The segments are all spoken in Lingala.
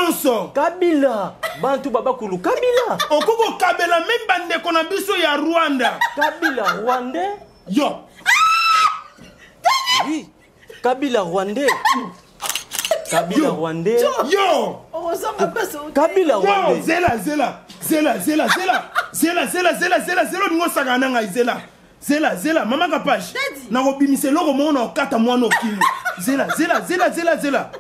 nyonso. Kabila bantu babakulu Kabila. Okoki kokabela meme bandeko na biso ya Rwanda. Kabila rwandais. Yo. Oui. Kabila rwandais. Kabila rwandais. Yo. Kabila rwandais. Zela zela zela zela zela zela zela zela zela zela olingi osakana na ngai zela. Zela zela mama Kapash. Nakobimisa eloko moko na okata mwana okimi. Zela zela zela zela zela.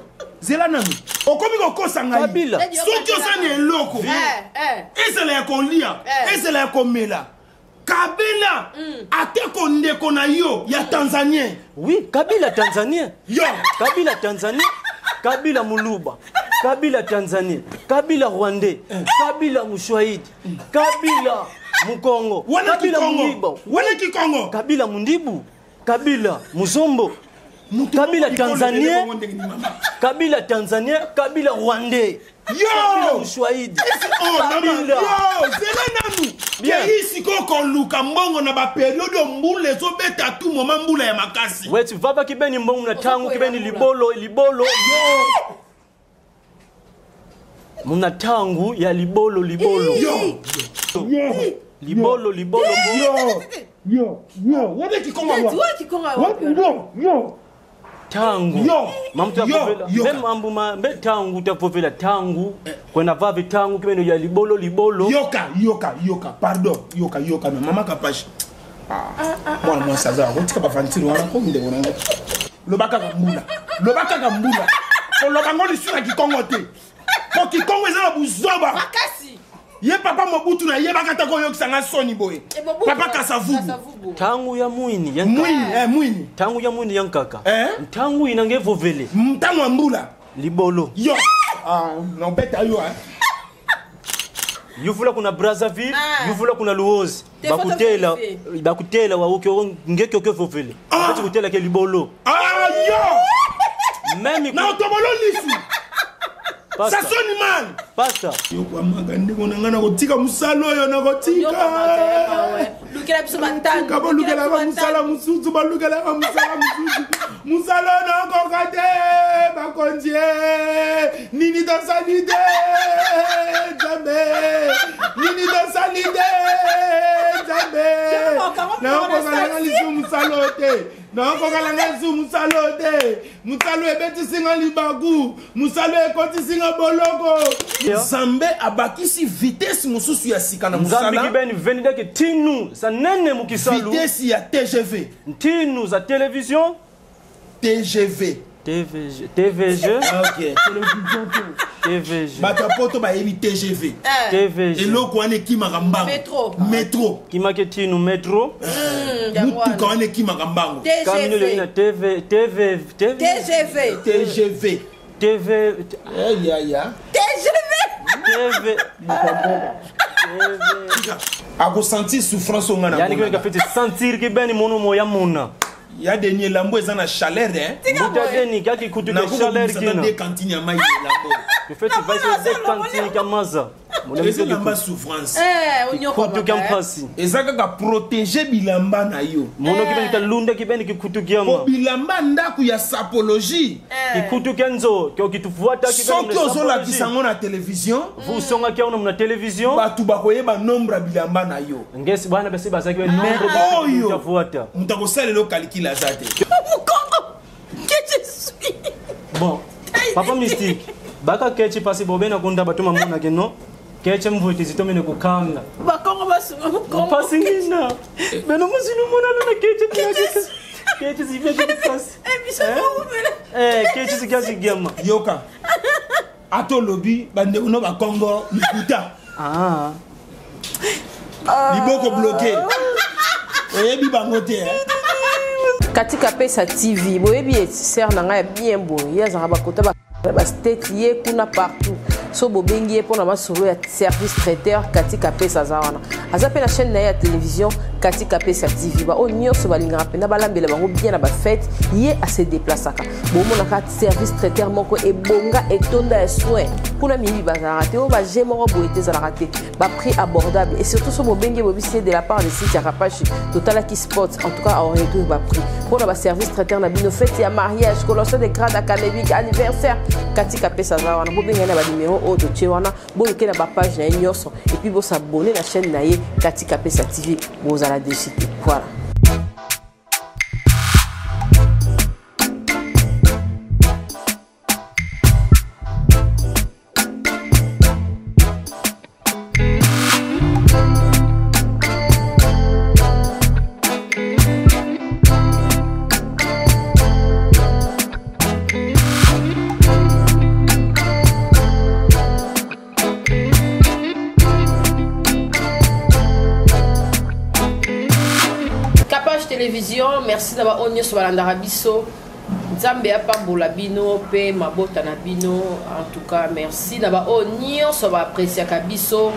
Zela nanu. Okomi kokosa ngai. Soki oza na eloko. Eh, eh. Ezala ya kolia, eh. ezala ya komela. Kabila ateko ndeko na yo ya Tanzanien. Oui, Kabila Tanzanien. Yo. Kabila Tanzanien. Kabila Muluba. Kabila Tanzanien. Kabila Rwandais. Kabila Muswahili. Kabila Mukongo. Wana Kabila Kikongo. Mundibu. Wana Kikongo. Kabila Mundibu. Kabila Muzombo. Kabila Tanzanien. Kabila Tanzanien. Kabila Rwandais. Yo! Kabila Muswahili. Oh, mama, Kabila. yo, zela nanu. Bien. Kei sikoyo koluka mbongo na baperiode oyo mbula ezobeta tout moment mbula ya makasi. Wetu vava kibeni mbongo na tangu kibeni libolo libolo. Muna tangu ya libolo libolo. Yo. Yo. Libolo libolo. Yo. Yo. Yo. Wana Kikongo wa. Daddy, wana Kikongo wa. Yo. Yo. Tangu. Yo. Mamutu Yo. ya Yo. mbe mambu ma mbe tangu tavovela tangu. Kwena vave tangu kibeni ya libolo libolo. Yoka, yoka, yoka. Pardon. Yoka, yoka na mama Kapash. Ah. Mwana mwasi aza akotika bavantire wana ko ndeko na ngai. Loba kaka mbula. Loba kaka mbula. Koloba ngo lisusu na Kikongo te. Po Kikongo eza na buzoba. Makasi. Ye papa Mobutu na yebaka ta koyokisa nga soni boye. Eh, Mobutu, Papa Kasavubu. Kasavubu. Tangu ya mwini ya nkaka. Mwini, eh mwini. Tangu ya mwini ya nkaka. Eh? Tangu inange vovele. Ntango ya mbula. Libolo. Yo. Ah, nobeta yo hein. Yuvula kuna Brazzaville, Ah. yuvula kuna Luozi. Te faut Bakutela, vérifier. bakutela wa ukyo ngeke okyo vovele. Ah. Bakati kutela ke libolo. Ah yo. Même Na otobolo lisu. Ça Pastor, sonne mal. pastor. Yokwamaka ndeko na ngai nakotika mosala oyo nakotika. Lukela biso batanu. Tika bolukelaka mosala mosusu bolukelaka mosala mosusu mosala oyo nakoka te bakonzi e nini tosali te nzambe nini tosali te nzambe nakokoka nanga lisusu mosala oyo te nakokoka nanga lisusu mosala oyo te mosala oyo ebetisi nga libaku mosala oyo ekotisi nga boloko nzambe abakisi vitesse mosusu ya sika na Nzambi mosala kibeni venideke tinu za nene mukisalu. vitesse ya tgv Ntinu za television. TGV. TVG. TVG. Ok. TVG. Bato ya poto bayebi TGV. TVG. Eloko wana ekimaka mbango. Metro. Metro. Kimake tinu metro. Mutuka wana ekimaka mbango. Kamino leina TGV. TV TV TV TGV. TGV. TV Eh, ya ya. TGV. TV Akosentir souffrance oyo nga na Yani monaka. kibeni kafeti sentir kibeni mono moya mona. Ya deni elambo eza na chaleur hein. Buta deni kaki kutu ke chaleur Nakokobimisa kina. de cantine ya mai ya elambo. Kafeti vaise de cantine kamaza. Eza elamba souffrance. Eh, onyoko. Kutu kya mpasi. Eza kaka protéger bilamba na yo. Mono kibeni kalunda kibeni kikutu Po kyama. bilamba ndako ya sapologie. Kikutu kya nzo kyo kitufuata kibeni. Soki ozolakisa yango na télévision, Vusonga kya na television. bato bakoyeba nombre ya bilamba na yo. Ngesi bana basi bazaki be nombre oyo kutafuata. moto akosalela okalikile aza te Mukongo. Que je suis. Bon, papa mystique. Baka kechi pasi bobena kunda batuma mona ke no. Keche mvuti zitomene kukanga. Bakongo basunga mukongo. Pasi ngina. Beno musinu mona luna keche keche. Keche zivya ke pasi. Eh, biso towumela. Eh, keche zikazi gyama. yoka ata olobi bandeko no bakongo likuta Ah. liboko bloke oyebi bango te eh? Katika Pesa TV, boyebi ye sœur na ngai ya bien boye, ye azalaka bakota ba ba state ye kuna partout. So bobengi ye mpona masolo ya service traiteur Katika Pesa aza wana. Aza pe na chaîne na ye ya télévision Katika Pesa TV. Ba oyo nyonso balingaka mpenza balambela bango bien na bafete, ye ase déplaçaka. Bomonaka service traiteur moko ebonga etonda ya soin. Kuna miyibi bazalaka te, oyo baje moko boye te ezalaka te. Ba prix abordable et surtout so bobenge bobisi de la part de Cynthia Kapashi, totalaki spot en tout cas a réduire ba prix. Pona ba service traiteur na bino fête ya mariage, collation de grade académique, anniversaire, Katika Pesa za wana bobenge na ba numéro oyo totie wana, boluke na ba page na ye nyonso et puis bo s'abonner na chaîne na ye Katika Pesa TV, bozala déçu te. Voilà. Capage Télévision, merci d'avoir oyo nyonso balandaka biso. Nzambe apambola bino pe mabota na bino. En tout cas, merci na ba oyo nyonso ba appréciaka biso.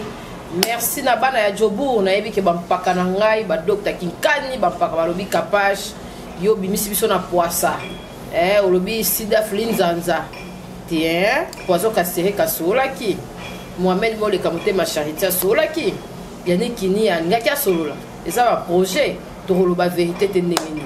Merci na bana ya Jobourg, nayebi ke bampaka na ngai, ba Dr Kinkani, bampaka balobi Capage, yo bimisi biso na poisa. Olobi Sida Flinzanza. Tiens, poison kasere kasolaki. Mohamed Moleka motema charité asolaki. Yannick Kini alingaki asolola. Eza ba projet, tokoloba vérité te ndenge nini.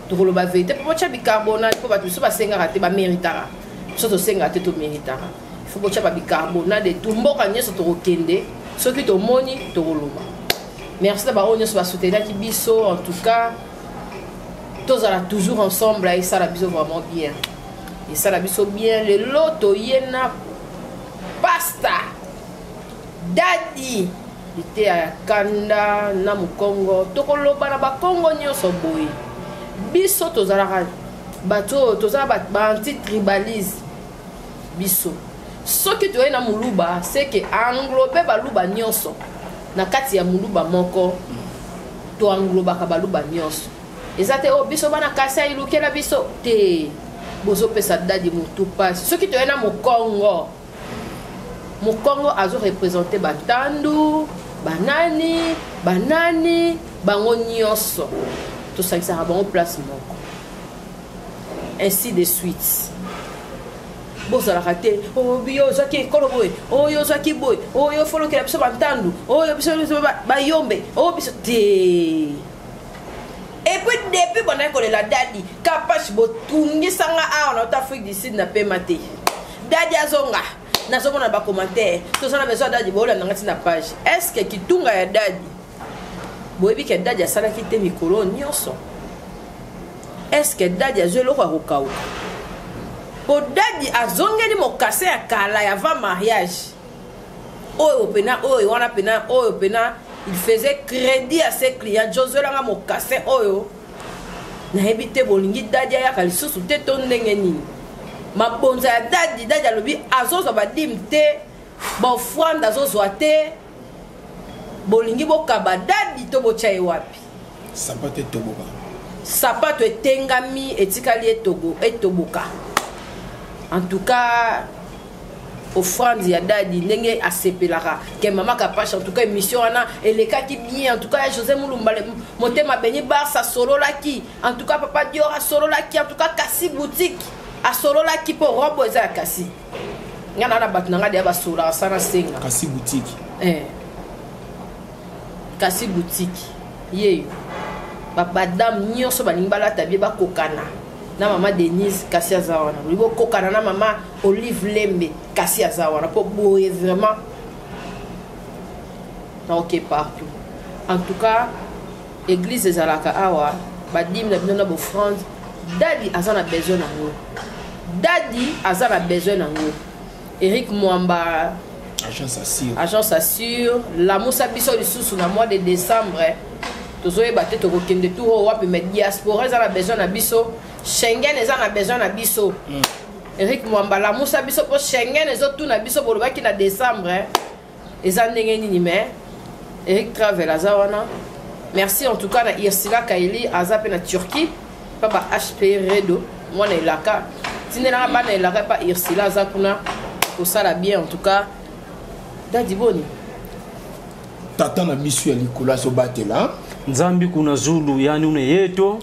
Tokoloba vérité mpo botya bicarbonate mpo bato biso basengaka te baméritaka. Biso tosengaka te toméritaka. Il faut botya ba bicarbonate et tout mboka nyonso tokokende soki tomoni tokoloba. Merci na bango nyonso basoutenaki biso en tout cas tozala toujours ensemble esala biso vraiment bien. Esala biso bien lelo toye na pasta Daddy liteya ya kanda na mokongo tokoloba na bakongo nyonso boye biso tozalaka bato oyo toza ba anti-tribalisme biso soki toye na moluba seke englobe baluba nyonso na kati ya moluba moko toenglobaka baluba nyonso eza te oyo biso bana Kasai lukela biso te bozopesa Dadi motu pasi soki toye na mokongo mokongo azo représenter batandu banani banani bango nyonso tosangisaka bango place moko ainsi de suite bozalaka te oyo ozwaki ekolo boye oyo ozwaki boye oyo ofolokela biso bantandu oyo biso bayombe oyo biso te. Et puis depuis bandaki kolela Dadi Kapash botungisanga awa na Afrique du Sud na pema te. Dadi azonga nazomona ba commentaire toza na besoin Dadi bolanda nga na page. Est-ce que kitunga ya Dadi boyebi ke Dadi asalaki te mikolo nyonso? Est-ce que Dadi azwi eloko ya kokauka? Po Dadi azongeli mokase ya kala ya avant mariage. Oyo pena oyo wana pena oyo pena il faisait crédit à ses clients. Jozwelanga mokase oyo nayebi te bolingi Dadi ayaka lisusu te to ndenge nini. Mabonza ya Dadi, Dadi alobi azozwa badime te, ba offrande azozwa te. Bolingi bokaba Dadi to botya ye wapi? Sapato etoboka. Sapato etengami etikali etogo etoboka. En tout cas offrande ya Dadi ndenge asepelaka ke mama Kapash en tout cas émission wana elekaki bien. En tout cas ya José Mulumba motema beni Barça asololaki, en tout cas papa Dior asololaki, en tout cas Kasi boutique asololaki po robe eza ya Kasi. Nga na bato na nga deya basololaka sana senga. Kasi boutique. Kasi boutique yeyo ba dame nyonso balingi balata bie bakokana na mama Denise kasi aza wana, bolingi bokokana na mama Olive Lembe kasi aza wana po boye vraiment na ok partout. En tout cas église ezalaka awa badime na bino na bofrande. Dadi aza na besoin nango, Dadi aza na besoin nango. Eric Mwamba agence assure, agence assure lamusa biso lisusu na mois de décembre tozoyeba te tokokende tour oyo wapi, mais diaspora eza na besoin na biso, Schengen eza na besoin na biso. Eric Mwamba lamusa biso po Schengen ezotuna biso bolobaki na décembre eza ndenge nini, mais Eric Travel aza wana. Merci en tout cas na Irsila Kaili aza pe na Turquie pa ba HP Redo mwana elaka tindelanga bana elaka pa Irsila aza kuna kosala bien. En tout cas Dadi boni tata na biso ya likolo azobatela. Nzambi kuna zulu yani une yeto.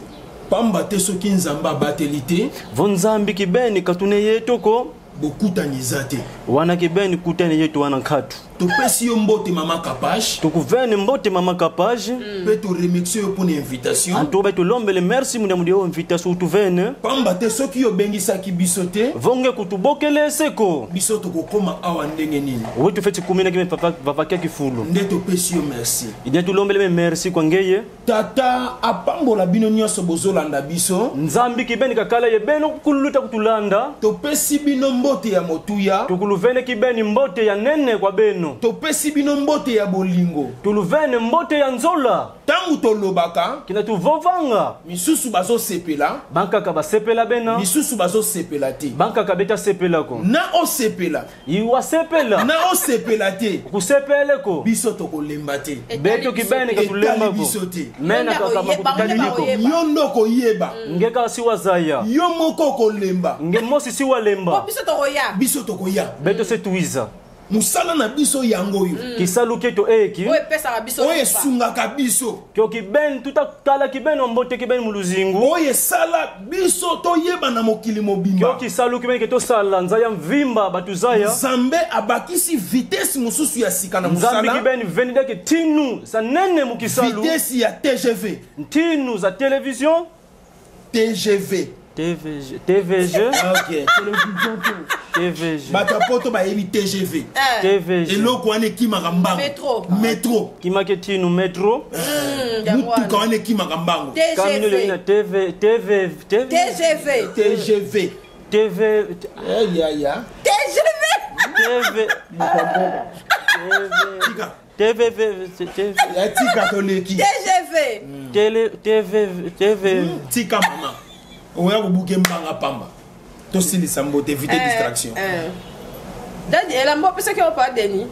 Pamba te soki Nzambe abateli te, Vo Nzambi kibeni katune yeto ko. Bokutani eza te. Wana kibeni kutani yeto wana nkatu. Topesi yo mbote mama Kapage. Tukuvene mbote mama Kapage. Mpe toremercie yo mpona invitation. Antoba tulombele merci muna mudio invitation utuvene. Pamba te soki yo obengisaki biso te, Vonge kutubokele seko. Biso tokokoma awa ndenge nini? Wetu feti kumina kime papa papa kia kifulu. Nde topesi yo merci. Idia tulombele me merci kwa ngeye. Tata apambola bino nyonso bozolanda biso. Nzambi kibeni kakala ye beno kuluta kutulanda. Topesi bino mbote ya motuya. Tukuluvene kibeni mbote ya nene kwa beno. Topesi bino mbote ya bolingo. Tuluvene mbote ya nzola. Tangu tolobaka, Kina tuvovanga. Misusu bazosepela. Bankaka basepela bena. Misusu bazosepela te. Bankaka beta sepela ko. Na osepela. Iwa sepela. Na osepela te. Kusepele ko. Biso tokolemba te. Beto kibene katulemba Etali ko. biso te. Mena Yo kaka nde makutali koyeba, liko. koyeba. Yo nde okoyeba. Ngeka siwa zaya. Yo moko okolemba. Nge mosi siwa lemba. Po biso tokoya. Biso tokoya. Beto se tuiza. Mosala na biso yango oyo. Kisalu keto eki. Oyo epesaka biso Oyo lipa. esungaka biso. Kyo kiben tutakala kiben ombote kiben muluzingu. Oyo esala biso toyeba na mokili mobimba. Kyo kisalu kiben ke tosala nzaya mvimba batuzaya. Nzambe abakisi vitesse mosusu ya sika na Nzambi mosala. kiben venida ke tinu sa nene mukisalu. Vitesse ya TGV. Tinu za télévision. TGV. TVG. TVG. Ah, ok. Télévision te. TVG. Bato ya poto bayebi TGV. TVG. Eloko wana ekimaka mbango. Metro. Metro. Kimake tinu metro. Yango wana. Mutuka wana ekimaka mbango. Kamino le TGV. TV TV TV TGV. TGV. TV Eh, ya, ya. TGV. TV Tika. TV TV Ya tika toleki. TGV. Tele TV TV Tika mama. Oya kobuke mbanga pamba. Tosilisa mbote, éviter distraction. Dadi elamba opesaki yo pa Denis.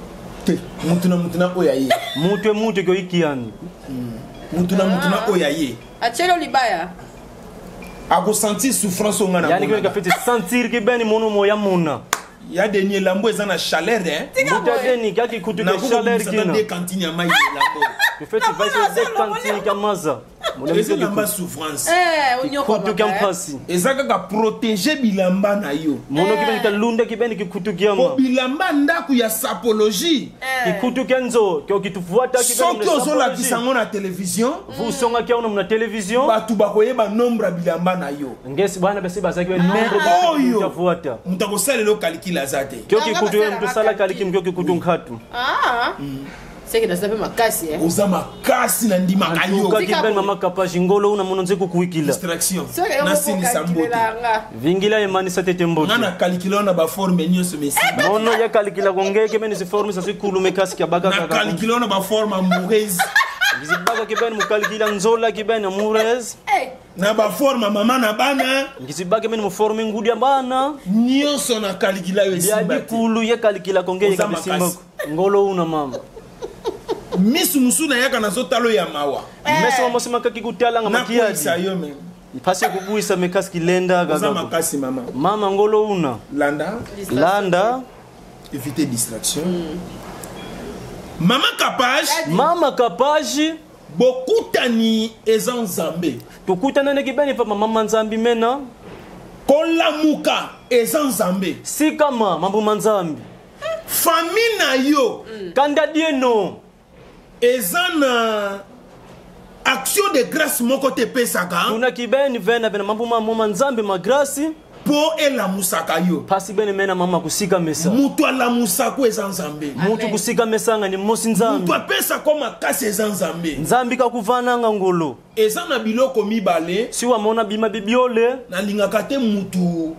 Te, mutu na mutu na oyo aye. Mutu mutu ko ikiani. Mutu na mutu na oyo aye. Atielo libaya. Akosentir souffrance oyo nga na Yani monana. ke feti sentir ke beni mono moya mona. Ya Denis elambo eza na chaleur hein. Tika Mutu boye. Denis kaki kutu ke chaleur Nakokobimisa kina. na deux cantines ya mai elambo. Ke feti Namona vai se azolo, cantine ka maza. Mona Eza miso elamba souffrance. Onyoko kutu ka mpasi. Eza kaka protéger bilamba na yo. Mono ki beni kalunda ki beni ki kutu Po kiama. bilamba ndako ya sapologie. Ki kutu kenzo kyo kitufuata ki Soki ozolakisa yango na télévision, Vous songa kia na télévision. bato bakoyeba nombre ya bilamba na yo. Ngesi bana basi bazaki be nombre Oyo. kutafuata. Moto akosalela yo calcul aza te. Kyo kikutu Yanga mtu sala basalaka kaliki mkyo kikutu nkhatu. Ah. Seke naza mpe makasi eh. Oza makasi na ndimaka yo. Antuka Tika kiben boye. mama kapaji ngolo una mono nze kukuikila. Distraction. Soki yo moko Nasilisa mbote. okalkulelanga. Vingila emanisa tete mbote. Nga na calcule wana baforme nyonso mesimba. Mono ya kalikila kongeke beni siforme sasikulu mekasi kya baka Na kaka. calcule wana baforme amoureuse. Ngizibaka kibeni mukalikila nzola kibeni amures. Eh, Na baforme ya mama na bana. Ngizibaka beni muforme ngudi ya bana. Nyonso na calcule yo esimba Biadi te. kulu ye kalikila kongeke Oza kabisimba. makasi. Ngolo una mama. Misu mosusu nayaka nazotala oyo ya mawa. Meso mosi makaki kutala nga Nakweyisa makiadi. yo me. Pasi kubuisa mekasi kilenda Oza kaka. makasi mama. Mama ngolo una. Landa. Landa. Éviter distraction. Mama Kapage, Mama kapaji. bokutani eza Nzambe. Tukutana ne kibeni pa mama nzambi mena. Kolamuka eza Nzambe. Sikama mambo manzambi. Famille na yo Kanda dieno. eza na action de grâce moko te epesaka Tuna kibeni vena vena mambo mama nzambi magrasi. mpo elamusaka yo. Pasi bene mena mama kusika mesa. Moto alamusako eza Nzambe. Mutu kusika mesanga ni mosi nzambi. Moto apesako makasi eza Nzambe. Nzambi kakuvananga ngolo. Eza na biloko mibale Si wamona bima bibiole. nalingaka te mutu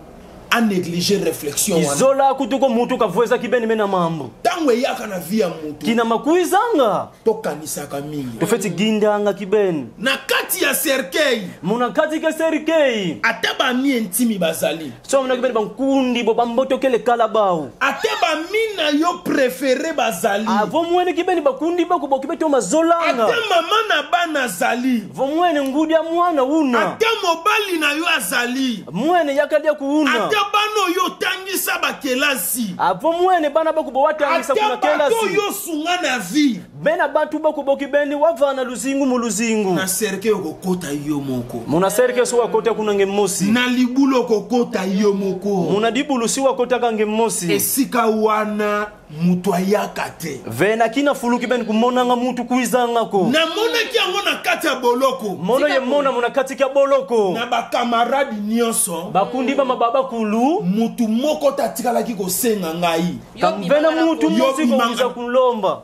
anéglige réflexion wana. Izola kutuko mutu kavueza kibeni mena mambo. Ntango eyaka na vie ya mutu Kina makuizanga. tokanisaka mingi. Tofeti gindanga kibeni. Na kati ya cercueil Muna kati ke serikei. ata bami intimi bazali So muna kibeni bankundi bo bambotokele kala bawu. ata Ata bami na yo préféré bazali. Avo mwene kibeni bakundi bako bokibe to mazolanga. Ata mama na bana azali. Vo mwene ngudi ya mwana una. Ata mobali na yo azali. Mwene yakadia kuuna. Ata bana oyo otangisa bakelasi. Avo mwene bana bako bowatangisa Ata kuna bato kelasi. oyo osunga na vie. Bena bantu bako bokibeni wavana luzingu mu luzingu. Na cercueil okokota yo moko. Muna serike si wakota kuna nge mosi. Na libulu okokota yo moko. Muna dibulu si wakotaka nge mosi. Esika wana moto ayaka te. Vena kina fuluki beni kumonanga mutu kuizangako. Namonaki yango na kati ya boloko. Mono ye mona muna kati ya boloko. Na bakamaradi nyonso. Bakundi ba mababa kulu. Motu moko te atikalaki kosenga ngai. Yo Kamvena bimanga na mutu police. Yo mosi bimanga. kokuiza kulomba.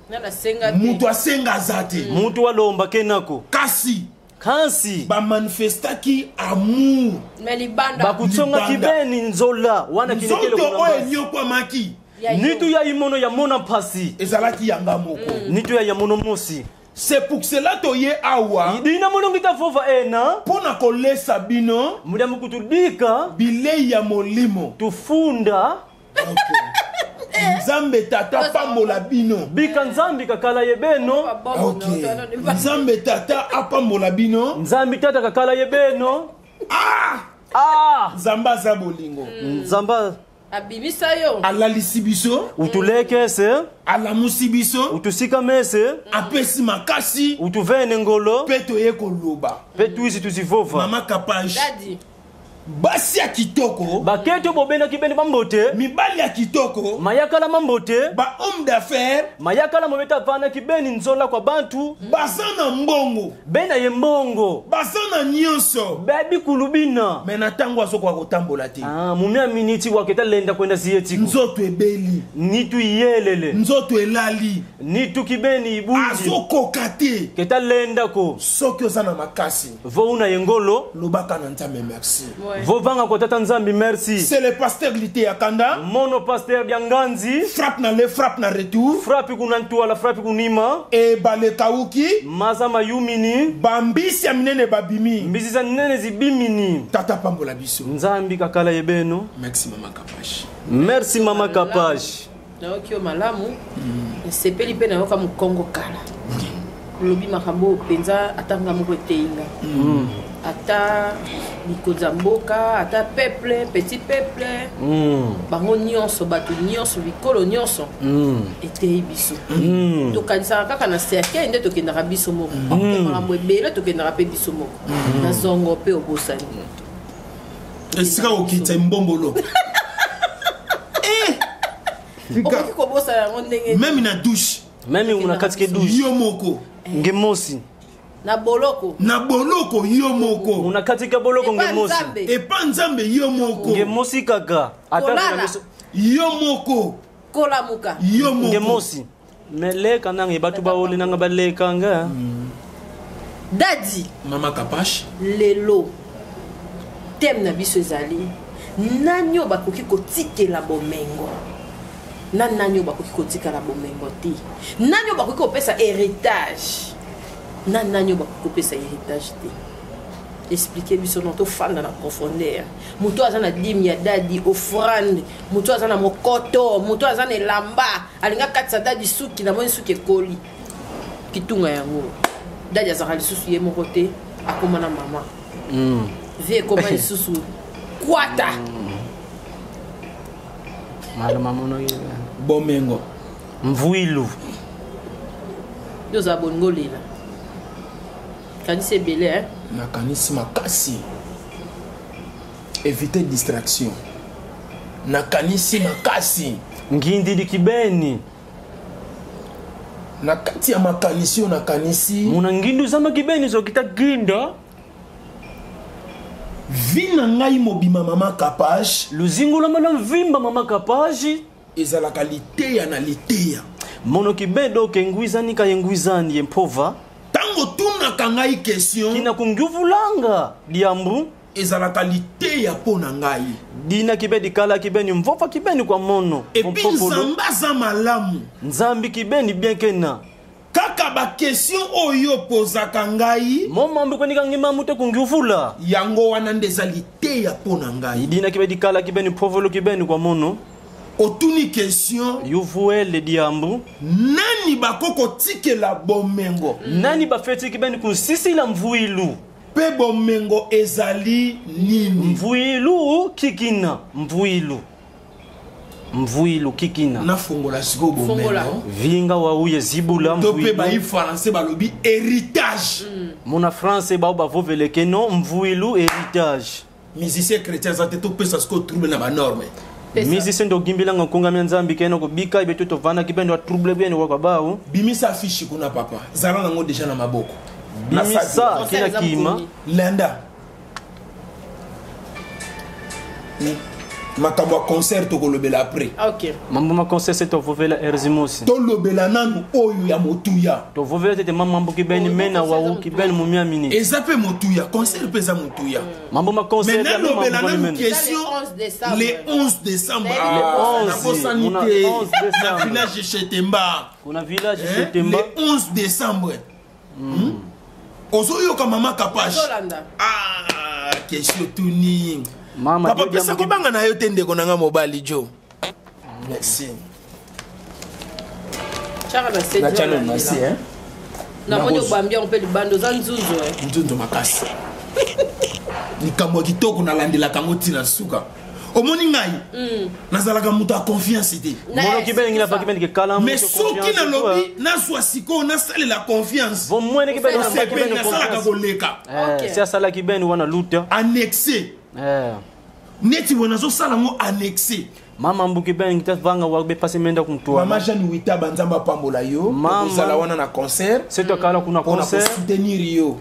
Nga nasenga te. Moto asenga aza te. Mutu walomba kenako. Kasi Kansi. bamanifestaki amour. Mais libanda. Bakutsonga Libanda. kibeni nzola wana kinekele Nzoto kuna oyo mbasi. enyokwamaki Ya yo. Nitu ya imono ya mona mpasi. ezalaki yanga moko. Nitu ya ya mono mosi. C'est pour cela toye awa Idina mono ngita fova ena. mpo na kolesa bino Muda mukutudika bilei ya molimo. tufunda Nzambe tata pambola bino. bika nzambi kakala yebeno. Ba bombo Ok. na otwana ni ba- Nzambe tata apambola bino. Nzambi tata kakala yebeno. Ah! Ah! Nzambe aza bolingo. Nzamba abimisa yo. Alalisi biso, utulekese alamusi biso, utusika mese apesi makasi utuvene ngolo mpe toye koloba. pe tuizi tuzivova. Mama Kapage, Dadi. basi ya kitoko, Baketo bobenaki beni bambote mibali ya kitoko, mayakala mambote ba homme d'affaires mayakala mobeta vanaki beni nzola kwa bantu baza na mbongo, bena ye mbongo baza na nyonso, babikulu bina. me na ntango azokoka kotambola te. Ah, mumia miniti waketa lenda kwenda ziyetiku Nzoto ebeli, nitu iyelele nzoto elali, nitu kibeni ibundi azokoka te. keta lendako Soki oza na makasi, vo una ye ngolo lobaka na Nzambe merci. Ouais. vo vanga kwa tata nzambi merci. C'est le pasteur Lité Yakanda. Mono pasteur bya nganzi Frappe na le frappe na retour. frapi kuna ntuala frapi kunima E balekauki maza mayumini bambisi ya minene babimi. mbisi za nene zibimini. Tata pambola biso. Nzambi kakala yebeno. Merci mama Kapash. Merci mama Kapash. Nayoki yo malamu. Nasepeli mpe nayoka mokongo kala. Olobi makambo oyo mpenza ata nga moko eteyi nga. Ata likonzi ya mboka, ata peuple, petit peuple, bango nyonso, bato nyonso, bikolo nyonso eteyi biso. Tokanisaka kaka na cercueil nde tokendaka biso moko. Makambo ebele tokendaka mpe biso moko. Na zongo mpe obosani. Esika okitisa mbombolo. Eh! Okoki kobosana yango ndenge Même na douche, Meme una kati ke douche yo moko. nge mosi na boloko. Na boloko yo moko. una kati ke boloko Epa nge mosi Nzambe. Epa Nzambe yo moko. nge mosi kaka ata Kolala. kuna miso- Yo moko. Kolamuka. Yo nge moko. mosi me leka nange batu baole nanga baleka nga. Dadi. Mama Kapash. Lelo thème na biso ezali nani oyo bakoki kotikela bomengo na nani oyo bakoki kotikala bomengo te, nani oyo bakoki kopesa héritage na nani oyo bakoki kopesa héritage te. Explike biso no tofanda na profondeur. Moto aza na dime ya dadi offrande, moto aza na mokoto, moto aza na elamba alinga katisa dadi suki, namoni suki ekoli kitunga yango. Dadi azalaka lisusu ye moko te, akóma na mama. Vie ekóma lisusu kwata. Malama mono ye. Bomengo. Mvuilu. Yo ozala bolingo olela kanisi ebele, hein? Nakanisi makasi. Éviter distraction. Nakanisi makasi. Ngindidi kibeni. Na kati ya makanisi oyo nakanisi, muna ngindu zama kibeni zokita ginda. Vi na ngai mobima mama Kapash, luzingu lama la mvimba mama Kapaji, ezalaka liteya na liteya. Mono kibedo ke ngwizani ka yengwizani ye mpova. Ntango otunaka ngai question, kina kungyuvulanga diambu, ezalaka liteya mpo na ngai. Dina kibedi kala kibeni mvofa kibeni kwa mono. Epi Mpopolo. Nzambe aza malamu. Nzambi kibeni bien kena. Kaka bakestion oyo opozaka ngai, Momambi kwenika ngimamu te kungyuvula. Yango wana nde eza liteya mpo na ngai. Dina kibedi kala kibeni mpovolo kibeni kwa mono. Otuni question. Yuvuele diambu. Nani bako kotikela bomengo? Nani bafetiki beni kunsisila mvuilu? Mpe bomengo ezali nini? Mvuilu kikina mvuilu. Mvuilu kikina. Nafongola sikoyo Fongola. bomengo. Vinga wauye zibula To mpe mvuilu. bayi français balobi héritage. Muna français bao bavoveleke no mvuilu héritage. Musicien chrétien aza te, topesa sikoyo trouble na banorme. Pesa. Musicien ndogimbilanga nkunga nzambi keno kobika ibe to tovandaki bendo atrouble beno wakwa bao. Bimisa affiche kuna papa, zala nango deja na maboko. Na Bimisa sac. kina Eza kima. mokoni. Landa makambo ya concert tokolobela après. Ok. Mambo ma concert se tovovela erzimosi. Tolobela nanu oyo ya motuya. Tovovela tete mamambo kibeni Oh, mena concert wau eza kibeni mumia mini. Eza mpe motuya, concert mpe eza motuya. Mambo ma Mais concert ya nalobela mambo nanu mene. question. Le 11 décembre. Le 11 décembre. Le Ah, 11, nabosani muna te. 11 Na décembre. village Chetemba. Kuna village Hein? Chetemba. Le 11 décembre. Ozoyoka mama Kapash. Ozolanda. Ah, question tuni. Mama, papa Dieu pesa diambo kobanga na yo te ndeko na nga mobali jo. Merci. Tiaka na se. Natya nano na se, hein? Namoni Nakoz- obambi yango mpe libanda oza nzunzu eh. Nzunzu makasi. Likambo ya kitoko nalandelaka yango ntina suka. Omoni ngai nazalaka moto ya confiance te. Mono kibeni ngina fa kibeni ke kala Mais soki nalobi nazwa sikoyo nasalela confiance, Vo mwene kibeni na osepeli kibeni nasalaka confiance. koleka. Eh, Ok. si asala kibeni wana luta. Annexe. Eh. Neti boye nazosala yango annexe. Mama mbuki beni ngita vanga wa be pasi menda kumtua. Mama Jeanne Witaba, Nzambe apambola yo. Mama. Ozala wana na concert Se to kala kuna mpona concert kosoutenir yo.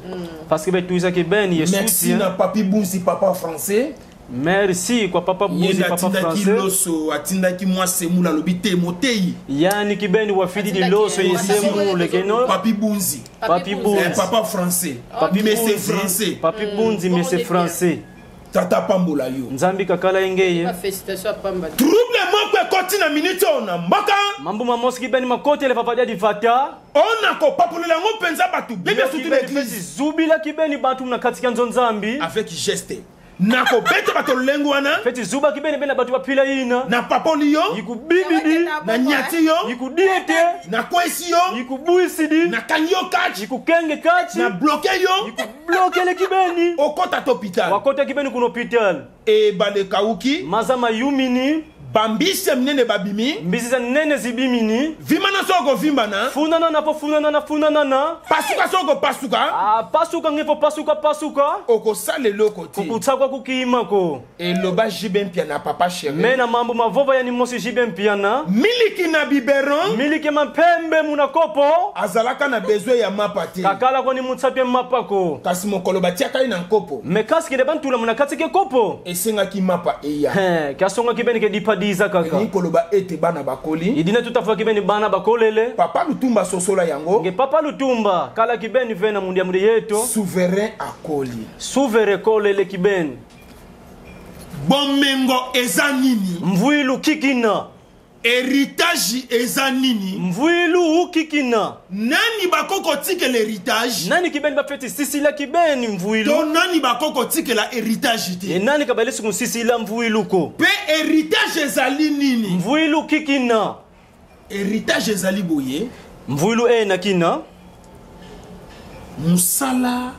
parce que betuiza kibeni ye Merci soutien. na Papi Bunzi, papa français. Merci kwa papa Ye Buzi nde papa atindaki français. loso, atindaki mwa semula, alobi te motei. Yani kibeni wafidi Atindaki liloso ye, yesemu lekeno. Papi Bunzi. Papi Eh, Bunzi. papa français. Papi Mais c'est Bunzi. français. Papi Bunzi mais c'est Bon, français. Tata pambola yo. Nzambi kakala engeye. Félicitation ya pamba. Trouble moko ekoti na minute oyo na mboka. Mambu mamosi kibeni makote le papa dia divata. Ona kopapolela yango mpenza bato bebe, surtout Kibeni l'église. fesi zubila kibeni bantu mna katika nzo nzambi. Avec geste nakobeta bato lolenge wana. Feti zuba kibeni bena batu bapila ina. Napapoli yo. Yikubibidi. Nanyati yo. Yikudiete. Nakwesi yo. Yikubuisidi. Nakangi yo kachi. Yikukenge kachi. Nabloke yo. Yikublokele kibeni. Okota to hôpital. Wakota kibeni kuna hopital. Ebale ekauki. Mazama yumini. Bambisi ya minene babimi. Mbisi za nene zibimini. Vimana soki okovimbana. Funanana po funanana funanana. Pasuka soki okopasuka. Ah, pasuka ngefo pasuka pasuka. Okosala eloko te. Kukutsakwa kukimako. Eloba Jibe Mpia na papa chéri. Mena mambo mavova yani mosi Jibe Mpiana. Miliki na biberon. Miliki mampembe munakopo. Azalaka na besoin ya mapa te. Kakala kwani mutsapye mapako. Kasi mokolo batiaka ye na nkopo, Mekasi kede bantula munakatike kopo. esengaki mapa eya. He, kasonga kibeni ke dipadiza kaka. Elingi koloba ete bana bakoli. Idina tutafa kibeni bana bakolele. Papa Lutumba sosola yango. Nge papa Lutumba kala kibeni vena mundia mundi yeto. Souverain akoli. Souvere kolele kibeni. Bomengo eza nini? Mvuilu kikina. Héritage eza nini? Mvuilu kikina. Nani bakokotikela héritage? Nani kibeni bafeti sisila kibeni mvuilu. To nani bakokotikela héritage E te? nani kabalisi kunsisila mvuiluko. Mpe héritage ezali nini? Mvuilu kikina. Héritage ezali boye. Mvuilu ena kina. Mosala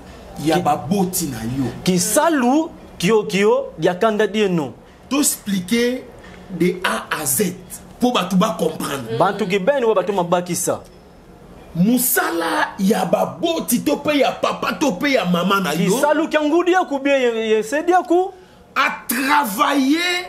ya baboti na yo. Kisalu kio kio yakanda dieno. Toexplike de A à Z mpo bato bacomprendre. Bantu kibeni wa bato mabakisa. Mosala ya baboti to mpe ya papa to mpe ya mama na yo, Kisalu kya ngudi yaku bie yesedi yaku. Atravaille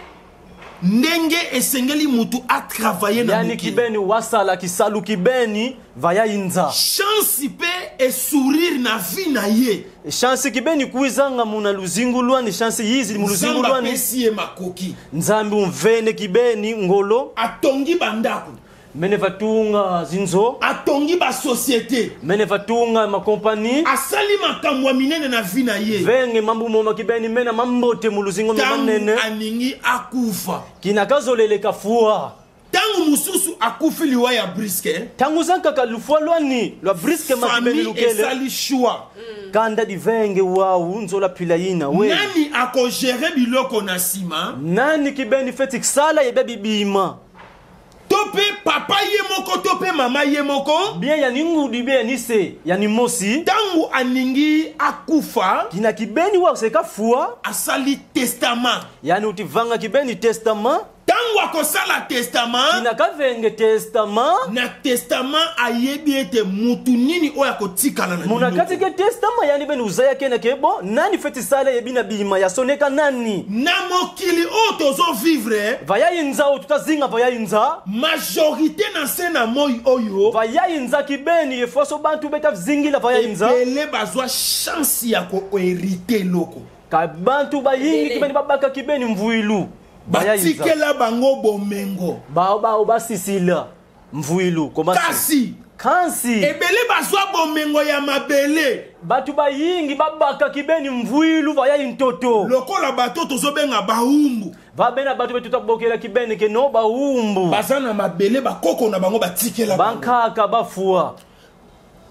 ndenge esengeli motu atravaille na Yani mokili. kibeni wasala kisalu kibeni vaya inza. Chance mpe esourire na vie na ye. Chance kibeni kuizanga muna luzingu lwani chance yizi mu luzingu Nzambe lwani. apesi ye makoki. Nzambi umvene kibeni ngolo. Atongi bandako. Mene vatunga zinzo. Atongi basosiete. Mene vatunga makompani. Asali makambo ya minene na vie na ye. Venge mambu moma kibeni mena mambote mu luzingo Ntango manene. aningi akufa, Kinakazoleleka fua. ntango Ntango mosusu akufi liwa ya briske. Ntango zankaka lufwa lwani lwa briske makibeni Famille lukele. esali choix. Kanda divenge wau nzola pila yina we. Nani akogere biloko na nsima? Nani kibeni feti sala yebe bibima. To mpe papa ye moko to mpe mama ye moko. Bien yani ngudi bien yani se yani mosi. Ntango aningi akufa, Kina kibeni wa seka fua. Asali testament. Yani utivanga kibeni testament. Ntango akosala testament, Kina kavenge testament. Na testament ayebi ete mutu nini oyo akotikala na Muna biloko. kati ke testament yani beni uzaya kena ke bo nani feti sala yebi na bima ya soneka nani. Na mokili oyo tozovivre, Vaya inza o tutazinga vaya inza. Majorité na se na moi oyo, Vaya inza kibeni yefaso bantu beta zingila vaya inza. Ebele bazwa chance ya koherite eloko. Ka bantu bayingi Ebele. kibeni babaka kibeni mvuilu. Vaya inza. Batikela bango bomengo. Bao bao basisila mvuilu komasi. Kasi Kansi ebele bazwa bomengo ya mabele. Bato bayingi babaka kibeni mvuilu vaya intoto. Lokola bato tozobenga baumbu. Vabena bato betu tabokela kibeni ke no baumbu. Baza na mabele bakoko na bango batikela bango. Bankaka bafua.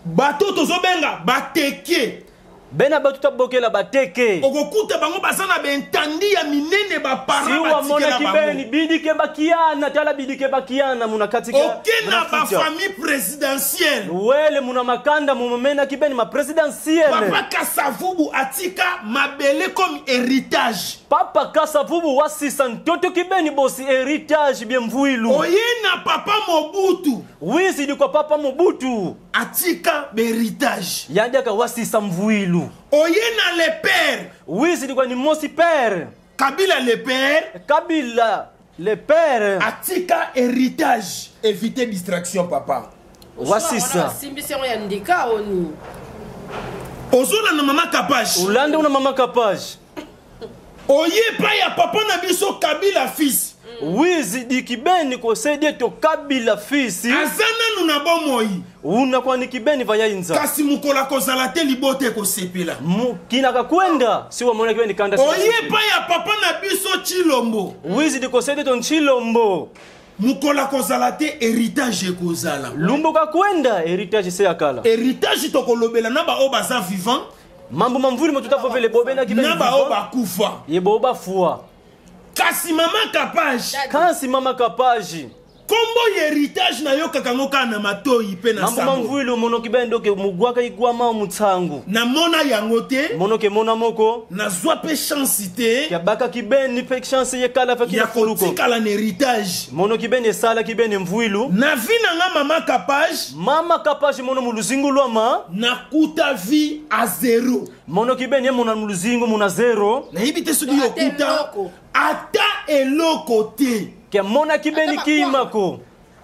Bato tozobenga bateke. Bena bato tabokela bateke. Okokuta bango baza na bentandi ya minene bapara Si wamona batikela kibeni bango. bidike bakiana tala bidike bakiana muna katika Oke na muna futa. bafamille présidentielle. Wele muna makanda mumena kibeni ma présidentielle. Papa Kasavubu atika mabele comme héritage. Papa Kasavubu wasisa ntoto kibeni bosi héritage bien mvuilu. Oye na papa Mobutu Wizi di kwa papa Mobutu. atika héritage. Yandaka wasisa mvuilu. Oye na le père. Wizi di kwa ni mosi père. Kabila le père Kabila le père. Atika héritage. Évitez distraction papa. Wasisa. Basimbisi yango ya ndika oni. Ozolanda mama Kapage. Ulande una mama Kapage. Oye pa ya papa na biso Kabila fils. Wizi di kibeni kosede to Kabila fils. Aza nanu na bomoi. Una kwa ni kibeni vaya inza. Kasi mokolo akozala te libota ekosepela. Kinaka kwenda si wamona kibeni kanda. Oye pa ya papa na biso Chilombo. Wizi di kosede to Nchilombo. Mokolo akozala te héritage ekozala. Lumbuka kwenda héritage se yakala. Héritage tokolobela na baoyo baza vivant. Mambo mamvuli motutafovele bobe na kibeni. Na baoyo bakufa. Ye boba fua. Kasi mama Kapage. Kasi mama Kapage. Kombo ya héritage nayokaka yango kaka na matoi mpe na Mambo sango. mamvuli omono kibeni ke mugwaka igwama mutsangu. Namona yango te. Mono ke mona moko. Nazwa mpe chance te. Ya baka kibeni pe chance ye kala fa Ya kina fuluko. kotikala na héritage. Mono kibeni esala kibeni mvuilu. Na vie na nga mama Kapage. Mama Kapage mono muluzingu lwama. Nakuta vie à zéro. Mono kibeni ye mona muluzingu muna zéro. Nayebi te soki Ata okuta eloko. Ata eloko te. Ke mona kibeni Ata kimako.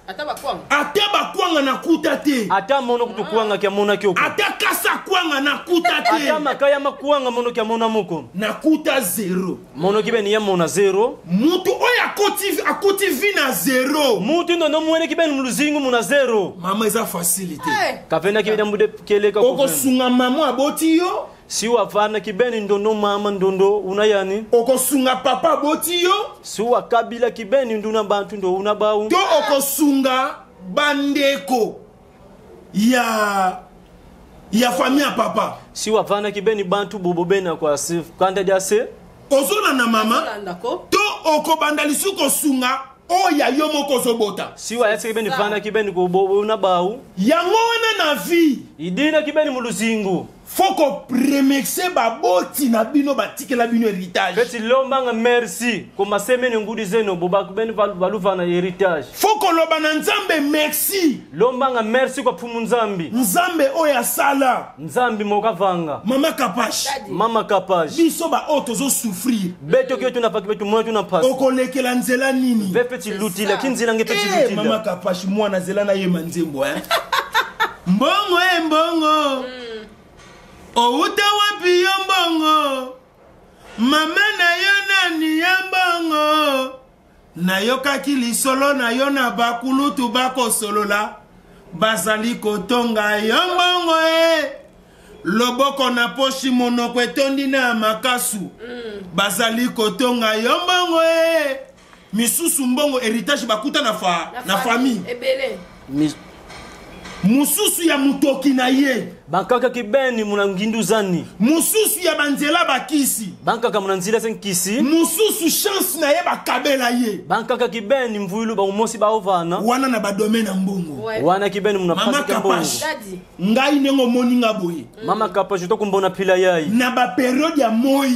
Ata bakwanga. Ata bakwanga nakuta te. Ata mono kutukwanga ke mona kyoko. Ata kasa kwanga nakuta te. Ata makaya makwanga mono ke mona moko. Nakuta zéro. Mono kibeni ye mona zéro. Mutu oyo akoti akoti vie na zéro. Mutu ndono mwene kibeni muluzingu muna zéro. Mama eza facile te. Eh, Kavena kibeni mbude keleka kuvena. Okosunga mama aboti yo. Si wavana kibeni ndondo mama ndondo una yani. Okosunga papa aboti yo. Si wakabila kibeni nduna bantu ndo una bau. To okosunga bandeko ya ya famille ya papa. Si wavana kibeni bantu bobo bena kwa si kanda dia se. Ozolanda mama. Ozolanda ko. To okobanda lisusu kosunga oyo ya yo moko ozobota. Si wayatsi kibeni Ça. vana kibeni ko bobo una bau. Yango wana na vie. Idina kibeni muluzingu. Faut koremercier baboti na bino batikela bino héritage. Feti lombanga merci koma semene ngudi zeno boba kubeni baluvana héritage. Faut koloba na Nzambe merci. Lombanga merci kwa pfumu Nzambi. Nzambe oyo asala. Nzambi mokavanga. Mama Kapash. Daddy. Mama Kapash. Biso ba oyo tozosouffrir. Beto kyo tunapaki betu mwa tunapasi. Okolekela nzela nini? Ve feti lutila ça. kinzila nge feti Eh, mama lutila. Kapash mwana nzela nayema nzembo eh? Mbongo e mbongo. Outa wapi yo mbongo? Mama na yo nani ya mbongo? Nayokaki lisolo na yo na bakulutu bakosolola. Bazali kotonga yo mbongo e. Loboko na poshi monoko etondi na makasu. Bazali kotonga yo mbongo e. Misusu mbongo héritage bakuta na fa na famille. Ebele. Mosusu ya motoki na ye. Bankaka kibeni muna ngindu zani. Mosusu ya banzela bakisi. Bankaka muna nzila se nkisi. Mosusu chance na ye bakabela ye. Bankaka kibeni mvuilu bamosi baovana. Wana na badomaine ya mbongo. Ouais. Wana kibeni muna Mama pasi ke mbongo. Kapash. Daddy. Ngai ndenge omoni nga boye. Mama Kapash tokumbona pila yai. Na baperiode ya moi.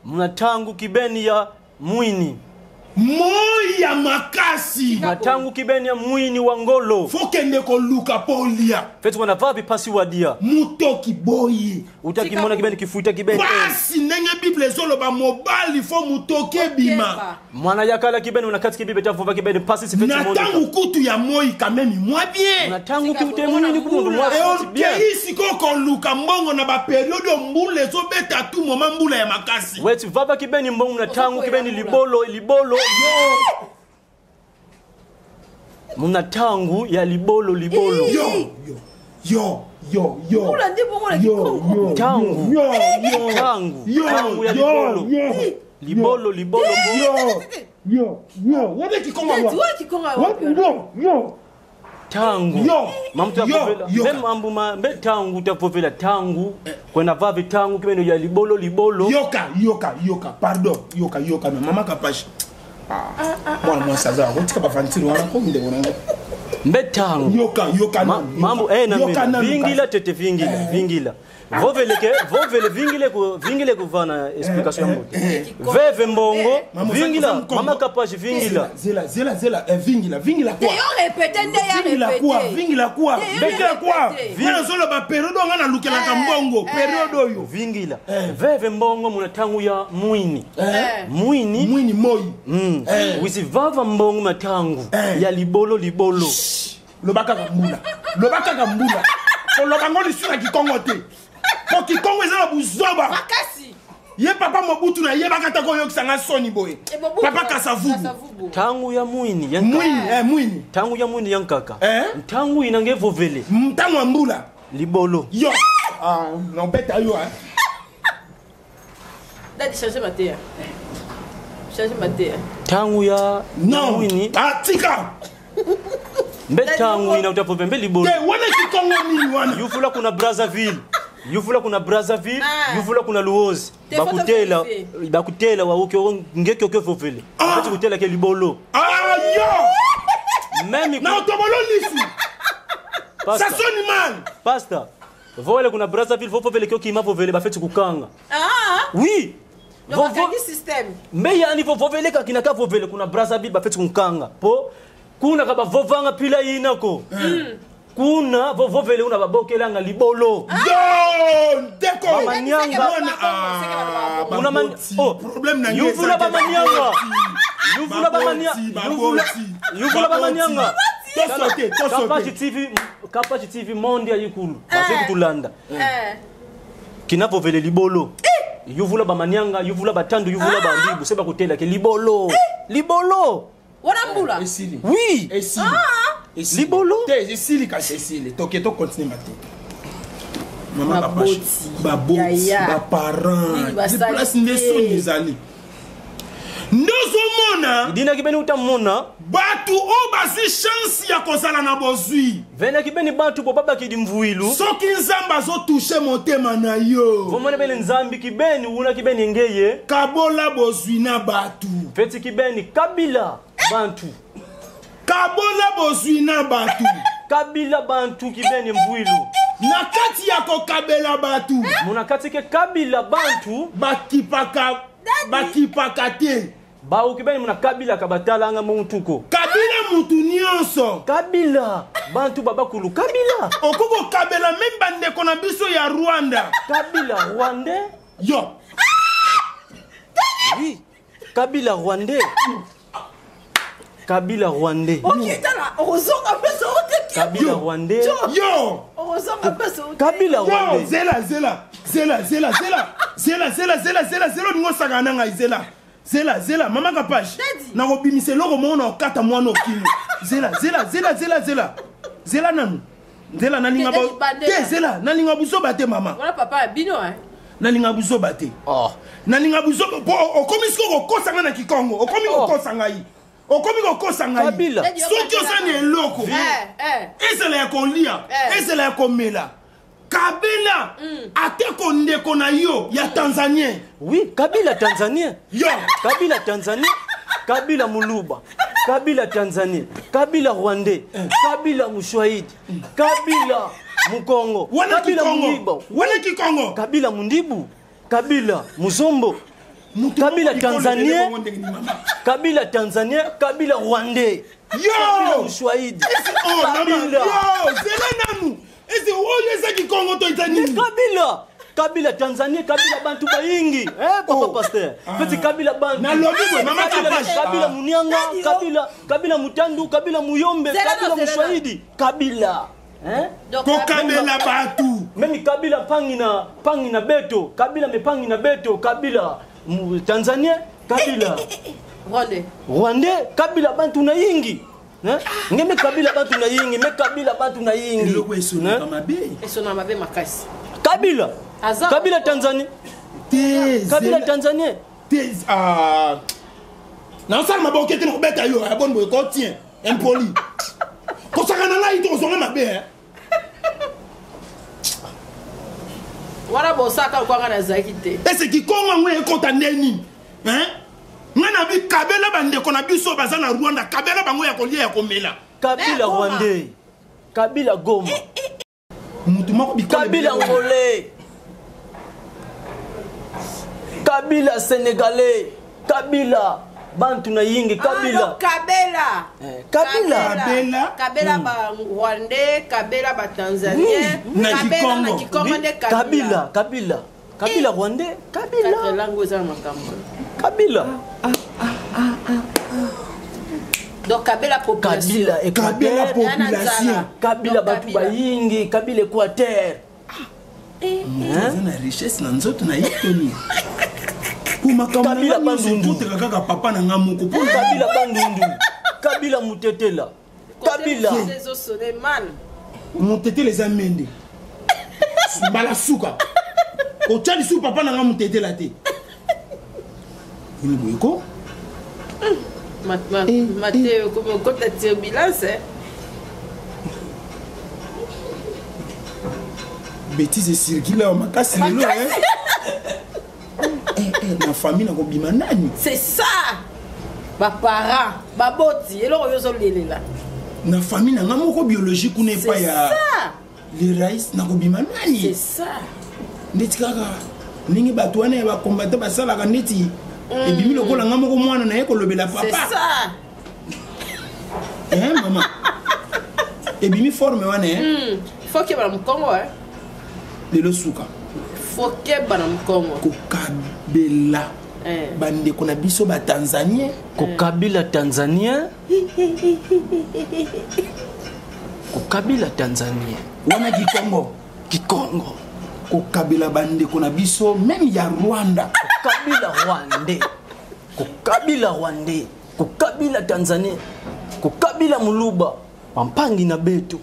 Muna tangu kibeni ya mwini. Moi ya makasi. Muna tangu kibeni ya mwini wa ngolo. Fokende koluka mpo olia. Feti wana vapi pasi wadia. Motoki boye. Utakimona kibeni kifuta kibeni. Pasi ndenge Bible ezoloba mobali fo motoki ebima. Keba. Mwana yakala kibeni una kati kibibe tavuva kibeni pasi sifeti Na monika. ntango kutu ya moi quand même mwa bien. Muna tangu Tika kute komona mwini kumundu mbula. mwa bien. Okei sikoyo koluka mbongo na baperiode oyo mbula ezobeta tu moma mbula ya makasi. Weti vava kibeni mbongo muna tangu Ozokwela kibeni mbula. libolo libolo. Muna tangu ya libolo libolo. Yo yo yo yo yo. Mbula nde bongo na Yo, kikongo. yo, Tangu. yo, yo, Tangu. yo, Tangu ya yo, libolo. yo, Libolo libolo. yo, yo, yo. Wapi kikongo Daddy, wa? wapi kikongo wa? Wapi yo, yo. Tangu. Yo. Mamutu Yo, ya yo. mbe mambu ma mbe tangu tavovela tangu. Kwenda vavi tangu kibeni ya libolo libolo. Yoka, yoka, yoka. Pardon, yoka, yoka na mama Kapash. Ah, mwana mwasi aza akotika bafantire wana ko ndeko na ngai. Mbe tangu. Yoka, yoka nanu, Mambo yoka. eh na Yoka mina. nanu, Vingila kasi. tete vingila vingila. Vovele ke vovele vingile ku vingile kuvana explication ya mbote. Veve mbongo Mama, vingila oza mkongo. mama Kapash vingila. Zela, zela, zela, eh, vingila, vingila Te kwa. yo répété nde ya Vingila kwa, répété. vingila kwa, Te yo vingila kwa. répété. Nga nazoloba periode oyo nga nalukelaka mbongo, periode oyo. Vingila. Veve mbongo muna tangu ya mwini. Eh. Mwini. Mwini moi. Wisi vava mbongo matangu Eh. ya libolo libolo. Loba kaka mbula. Loba kaka mbula. Koloba ngo lisusu na kikongo te. Po kikongo eza na buzoba. Makasi. Ye papa Mobutu na yebaka ta koyokisa nga soni boye. Eh, Mobutu, Papa Kasavubu. Kasavubu. Tangu ya mwini ya nkaka. Mwini, eh, mwini. Tangu ya mwini ya nkaka. Eh. Tangu inange vovele Ntango ya mbula. libolo. Yo. Ah, nobeta yo hein. Daddy, change mateya. Change mateya. Tangu ya ya Non. mwini Ah, tika. mbe tangu ina utavove mbe libolo. Te wana kikongo nini wana? Yufula kuna Brazzaville. Yufula kuna Brazzaville, Ah. yufula kuna Luozi. Te photo Bakutela vérifiée. bakutela wa uke ngeke oke vovele. Ah. Bati kutela ke libolo. Ah, yo. Meme Na otobolo lisu. Ça pastor, sonne mal. pastor. Vovele kuna Brazzaville, vovele ke okima vovele bafeti kukanga. Ah. Oui. Donc bakangi système. Mbe yani vovele kakina ka vovele kuna Brazzaville bafeti kukanga. Po kuna ka bavovanga pila inako. Kuna vovele una babokelanga libolo. Yo, ndeko. Bamanyanga. Mwana, ah, Una man- baboti. oh, Problème na ngai yuvula eza te. bamanyanga. Yuvula bamanya- Baboti, yuvula- baboti. yuvula bamanyanga. Tosote, tosote. Kapachi TV, Kapachi TV monde ya yikulu. Base kutulanda. Eh. Kinavovele libolo. Yuvula bamanyanga, yuvula batandu, yuvula bandibu, seba kutela ke libolo. Libolo. Wana mbula. Esili. Oui. Esili. Esili. Libolo. Te, esili kasi esili. Toke to continue mate. Mama Baboti. Kapachi. Baboti, Yaya. baparents. Nini basali Place nde te. soni ezali. Nde ozomona Idina kibeni utamona. bato oyo bazwi chance ya kozala na bozwi. Vena kibeni bantu bo babakidi mvuilu. Soki Nzambe azotouche motema na yo. Vomone bene nzambi kibeni una kibeni ngeye. Kabola bozwi na bato. Feti kibeni kabila bantu. Kabola bozwi na bato. Kabila bantu kibeni mvuilu. Na kati ya kokabela bato. Munakati ke kabila bantu Bakipaka bakipaka te. bau kibeni muna kabila kabatalanga muntuko. Kabila mutu nyonso. Kabila bantu babakulu kabila. Okoki kokabela meme bandeko na biso ya Rwanda. Kabila rwandais. Yo. Oui. Kabila rwandais. Kabila rwandais. Ok, tala, okozonga mpe so oteki. Kabila Yo. rwandais. Yo. Okozonga mpe so oteki. Kabila Yo, rwandais. zela zela zela zela zela zela zela zela zela zela olingi osakana na ngai zela zela zela mama Kapash Daddy. nakobimisa eloko moko na okata mwana okimi zela zela zela zela zela zela nanu nzela nalinga Te, Daddy, bandela. te zela nalinga buzoba te mama Wana papa ya bino eh. nalinga buzoba te Oh. nalinga buzoba po okomi sikoyo kokosa ngai na kikongo okomi Oh. kokosa ngai. Okomi kokosa ngai. Kabila. Soki oza na eloko, ezala ya kolia, ezala ya komela, kabela ateko ndeko na yo ya Tanzanien. Oui, Kabila Tanzanien. Yo. Kabila Tanzanien, Kabila Muluba, Kabila Tanzanien, Kabila Rwandais, Kabila Muswahili, Kabila Mukongo, Wana Kabila Kikongo. Mundibu, Wana Kikongo. Kabila Mundibu, Kabila Muzombo, Mutu Kabila moko likolo Tanzanien. ebele bongo ndenge nini, mama? Kabila Tanzanien, Kabila Rwandais, Yo! Kabila Muswahili, Oh, mama, Kabila. yo, zela nanu. Ese oyo eza Kikongo to eza nini? Kabila Kabila Tanzanie, Kabila Bantu Bayingi. Eh, papa Oh. pasteur. Ah. Feti Kabila Bantu. Nalobi boye, mama Kabila, Kapash. Kabila Ah. Munianga, Nani, oh. Kabila, Kabila Mutandu, Kabila Muyombe, Zela Kabila no, zela no. Muswahili, Kabila. Hein? Donc, Kokabela bato. Même Kabila Pangi na Beto, Kabila me Pangi na Beto, Kabila Tanzanien, Kabila Rwandais. Rwandais, Kabila Bantu na Yingi. Hein? Ngeme Kabila Bantu na Yingi, me Kabila Bantu na Yingi. Eloko esonaka Hein? mabe. Esona mabe makasi. Kabila. Aza- Kabila Tanzanie, Te, Kabila zela- Tanzanien. te, ah. Naosala maboke te, nakobeta yo ya boni boye kotien impoli kosaka na ngai te, kozonga mabe, eh. Wana bosaka lokwanga nazalaki te. Ese Kikongo yango ekota nde nini, hein? Ngai na bi kabela bandeko na biso baza na Rwanda, kabela bango ya kolia, ya komela. Kabila Eh, Goma. Rwandais, Kabila Goma, Mutu moko bikolo Kabila ebele. Angolais, Kabila Sénégalais, Kabila Bantu na Yingi, Kabila. Ah, donc Kabela. Eh, Kabila. Kabela. Kabela ba Rwandais, Kabela ba Tanzanien, Na Kabela na Kikongo. Kikongo nde Kabila, Kabila. Kabila, Kabila Rwandais, Quatre Kabila, langues eza na makambo. Kabila, Donc Kabela population. Kabila Kabela Équateur, Ya na population. nzala. Kabila Donc, Batu Bayingi, Kabila Équateur. Moto aza na richesse na nzoto na ye toni po makambo na Kabila nga nyonso Bandundu. ekoteka kaka papa na nga moko mpo Kabila Bandundu, Kabila Mutetela, Kabila. Côté ezosone mal. Motetela eza mende mbala suka kotya lisusu papa na nga motetela te, ini boye ko. Mateo komi okota turbulence, eh. Bétise ecircule awa makasi lelo, eh. Eh, eh, na famille nakobima nani? C'est ça. Baparent, baboti, eloko oyo ozolelela. Na famille na nga moko biologique kuna C'est epai ya ça. le rais nakobima C'est nani? ça. Ndeti kaka ndenge bato wana ya bakombata basalaka, ndeti ebimi lokola nga moko mwana na ye kolobela C'est papa. ça. Eh, mama, ebimi forme wana, eh? Faut keba na mokongo, eh. Lelo suka. Faut keba na mokongo. Kokabela Eh. bandeko na biso Batanzanien. Kokabila Tanzanien, Kokabila Tanzanien. Wana Kikongo. Kikongo. Kokabela bandeko na biso même ya Rwanda. Kokabila Rwandais, Kokabila Rwandais, Kokabila Tanzanien, Kokabila Muluba, Pampangi na Beto,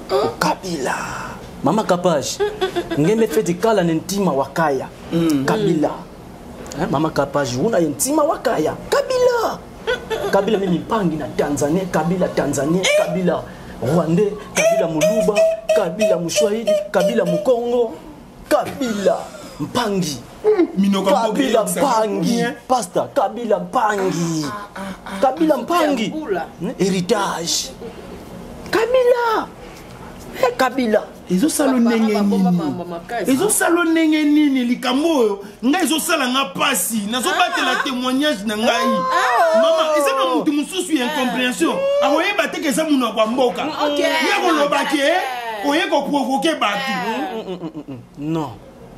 Kokabila. Mama Kapage, ngeme feti kala ne ntima wakaya. Kabila. Eh, Mama Kapage, una ye ntima wakaya. Kabila. Kabila mimi mpangi na Tanzania, Kabila Tanzania, Kabila Rwandais, Kabila Muluba, Kabila Muswahili, Kabila Mukongo, Kabila Mpangi. Minoko ya mboka Kabila eyebisaka. Mpangi, Pastor Kabila Mpangi. Kabila Mpangi. Mbula. Héritage. Kabila. Eh, Kabila. Ezosala Bapara ndenge babomba nini? mambo makasi. Ezosala ndenge nini? Likambo oyo ngai ezosala nga mpasi, nazobatela témoignage na ngai. Mama, eza na motu mosusu ya incompréhension, akoyeba te ke eza monoko ya mboka. Ok. Ye koloba ke oye koprovoke bato. Non.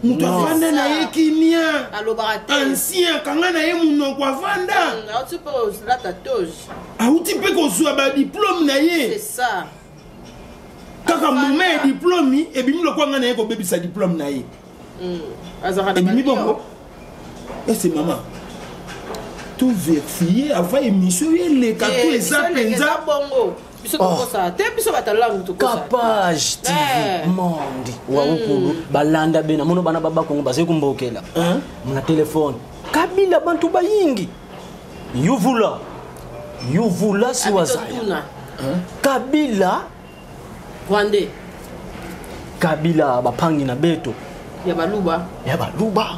Moto avanda na ye kimia. Alobaka te. Ancien akanga na ye monoko, avanda. Auti mpe kozolata toge. Auti mpe kozwa badiplome na C'est ye. ça. Kaka Avanda. moma ya diplome ebimi lokwa ngai na ye kobebisa diplome na ye. Azalaka na Ebimi balio. bongo ese mama to vérifie avant émission oyo eleka to Eh, eza biso eleka mpenza. eza bongo, biso tokosala te, biso bato langu tokosala. Capage TV Eh. monde wa ukulu balanda bena mono bana babakongo bazali kumbokela Hein? na telefone Kabila Bantu Bayingi yuvula. Yuvula si wazaya. Totuna. Kabila. Rwandais. Kabila bapangi na beto. Ya baluba. Ya baluba.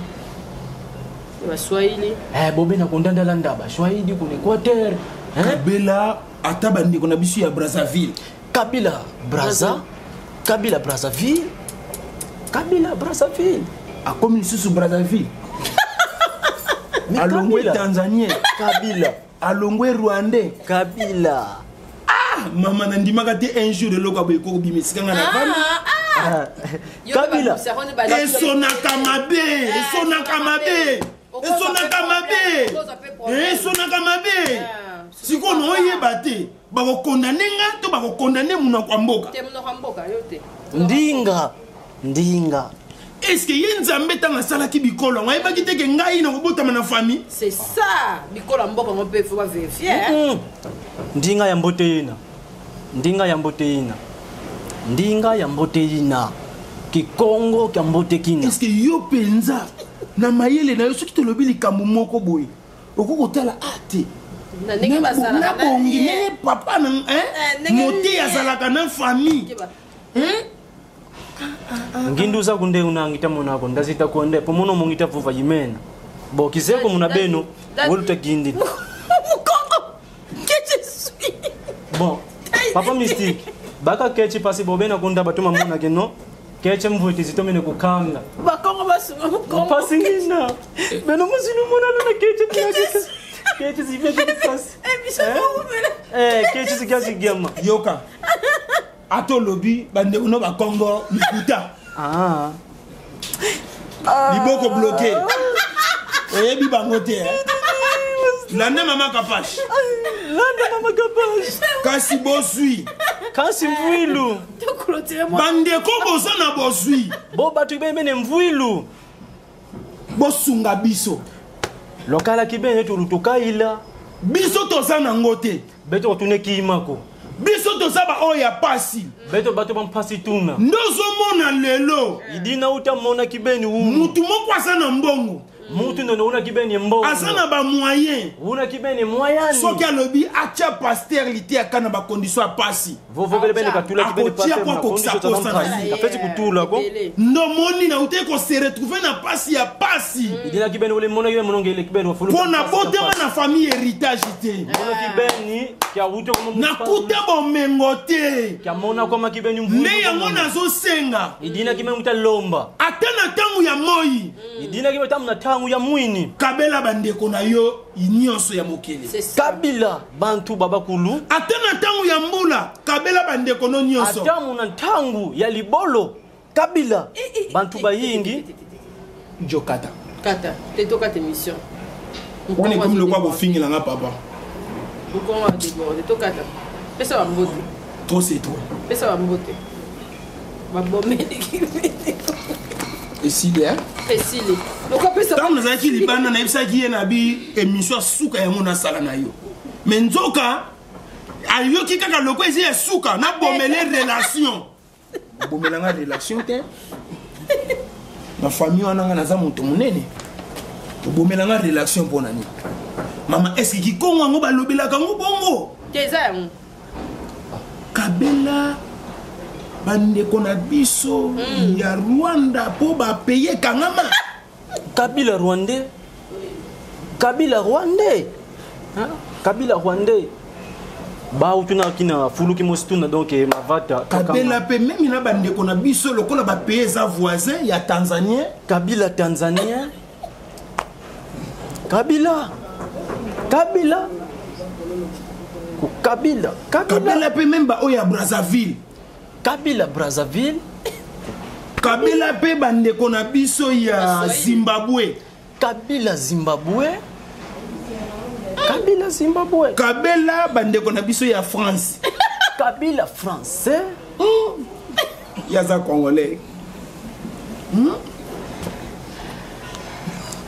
Ya baswahili. Eh, bobe na kondandalanda baswahili kuna Equateur. Eh? Kabela ata bandeko na biso ya Brazzaville. Kabila Braza, Kabila Brazzaville, Kabila Brazzaville. Akomi lisusu Brazzaville. Mais Alongwe Kabila. Tanzanien. Kabila. Alongwe Rwandais. Kabila. Ah, mama nandimaka te un jour eloko ya boye ekokobima esika nga na vandi. Kabila. Esonaka mabe, esonaka mabe, esonaka mabe, esonaka mabe. Sikoyo naoyeba te bakokondane nga to bakokondane monoko ya mboka. Te, monoko ya mboka yo te. Ndinga. Ndinga. Eske ye Nzambe ntango asalaki bikolo yango ayebaki te ke ngai nakobotama na famille? C'est ça, bikolo ya mboka yango mpe faut bavérifie. Ndinga ya mbote ina. Ndinga ya mbote ina. Ndinga ya mbote ina. Kikongo kya mbote kina. Eske yo mpenza na mayele na yo, soki tolobi likambo moko boye, okoki kotala a te Na ndenge bazalaka na nabongi ye. ndenge papa na hein? Eh, ndenge Mote ye. azalaka na famille. Hein? Nginduza kunde unangita monako ndazita konde pomono mongita vuva yimena. Bo kizeko muna beno woluta gindi. Mukongo que je suis. Bon, papa mystique. Baka kechi pasi bobena kunda batuma mona ke no. Keche mvuti zitomene kukanga. Bakongo basunga mukongo. Pasi ngina. Beno muzinu mona lona keche keche. Keche zivya pasi. Eh, biso towumela. Eh, keche zikazi gyama. Yoka ata olobi bandeko no bakongo likuta. Ah. Liboko bloqué, oyebi bango te, eh? Landa mama Kapash. Landa mama Kapash. Kasi bozwi. Kasi mvwilu. Toclôture mwa. Bandeko boza na bozwi. Bo bato bemene mvwilu. Bosunga biso. Lokala kibene tulutukaila. Biso toza nango te. Beto otune kimako. Biso toza baoyo ya pasi. Beto bato bampasi tuna. Nde ozomona lelo. Idina uta mona kibeni unu. Mutu moko aza na mbongo. Mutu ndono una kibeni mbongo. Aza na bamoyen. Una kibeni moyani. Soki alobi atya paster liteaka na bakondition ya pasi. Vovovele bene katula kibeni Akotia pasteur po na akokisa condition posa na za ye. mpasi. Afeti kutula ko. Ndomoni na ute kose retrouve na pasi ya pasi. Idina kibeni ule mona kibeni monongele kibeni wafulu. Mpo na botema na famille héritage te. Mona kibeni kya ute koma Nakuta bomengo te. Kya mona koma kibeni mvulu. Nde yango nazosenga. Idina kibeni muta lomba. Ata na ntango ya moi. Idina kibeni tamu na tangu ya mwini. Kabela bandeko na yo nyonso ya mokili. C'est ça. Kabila bantu babakulu. Ata na ntango ya mbula kabela bandeko no nyonso. Ata muna ntangu ya libolo. Kabila bantu bayingi. Jokata. Kata, te tokata émission. Wana ekomi lokwa kofingelanga papa. Mukongo adéborde, tokata. Pesa bambote. Trop c'est trop. Pesa bambote. Babomeli. Esili, eh? Esili. Lokwa pesa. Ntango nazalaki libanda nayebisaki ye na bi émission ya suka yango nasala na yo. Me nzoka ayoki kaka loko ezi ya suka nabomele relation. Bomelanga relation te. Na famille wana nga naza moto monene. Obomelanga relation mpo na nini? Mama, est-ce que kikongo yango balobelaka yango bongo? Te eza yango. Kabela bandeko na biso ya Rwanda mpo bapaye kangama. Kabila Rwandais. Kabila Rwandais. Hein? Kabila Rwandais. Ba utuna kina fuluki mosituna donc eh, mavata. Kabela mpe meme na bandeko na biso lokola bapaye eza voisin ya Tanzanien. Kabila Tanzanien. Kabila. Kabila. Kabila. Kabila. Kabela mpe meme baoyo ya Brazzaville. Kabila Brazzaville. Kabela mpe bandeko na biso ya Baswahili. Zimbabwe. Kabila Zimbabwe. Kabila Zimbabwe. Kabela bandeko na biso ya France. Kabila français. Yaza congolais.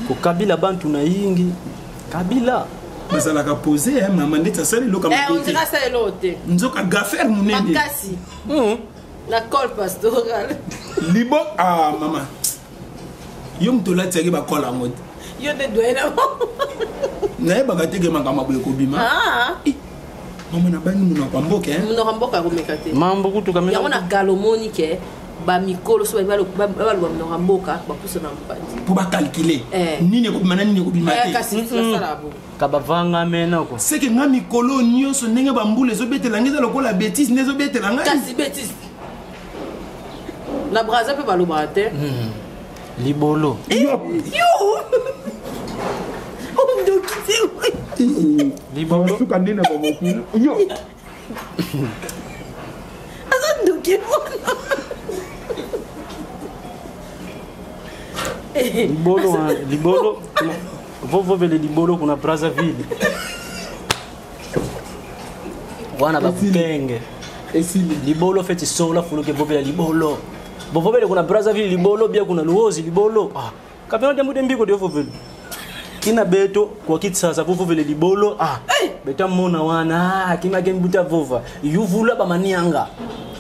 Ko Kabila bantu na yingi. Kabila. Bazalaka pose eh, mama ndeti asali eloko ya Eh, on mabe te. dirait ça eloko te. Nzoka gafer monene. Makasi. Na col pastoral. Libo ah mama. Yo moto olatiaki bakola yango te. Yo nde doyen na bango. Nayebaka te ke makambo boye kobima. Ah. Mama nabangi monoko ya mboka hein? Monoko ya mboka akomeka te. Mambo kutu kamena. Yango na kala omoni ke bamikolo so baloba monoko ya mboka bapusa na mopanzi mpo bacalcule Eh. nini ekobima na nini ekobima Eh, te. kasi basala bongo. Kabavanga mena ko. Seke nga mikolo nyonso ndenge bambula ezobetela ngai eza lokola bétise nde ezobetela ngai. Kasi bétise na braza mpe balobaka te. Libolo. Yo. Ondoki te. Libolo. Suka nde na bamokili yo. Aza ndoki mwana. Libolo hein, libolo. Vovovele libolo kuna Brazzaville. Wana bakenge. Esili. Libolo feti sola fuluke vovela libolo. Bovovele kuna Brazzaville libolo bia kuna Luozi libolo. Ah, kapena dembu dembiko de vovele. Kina beto kwa kitsasa vovovele libolo. Ah, beta mona wana ah, kima gembuta vova. Yuvula ba manianga.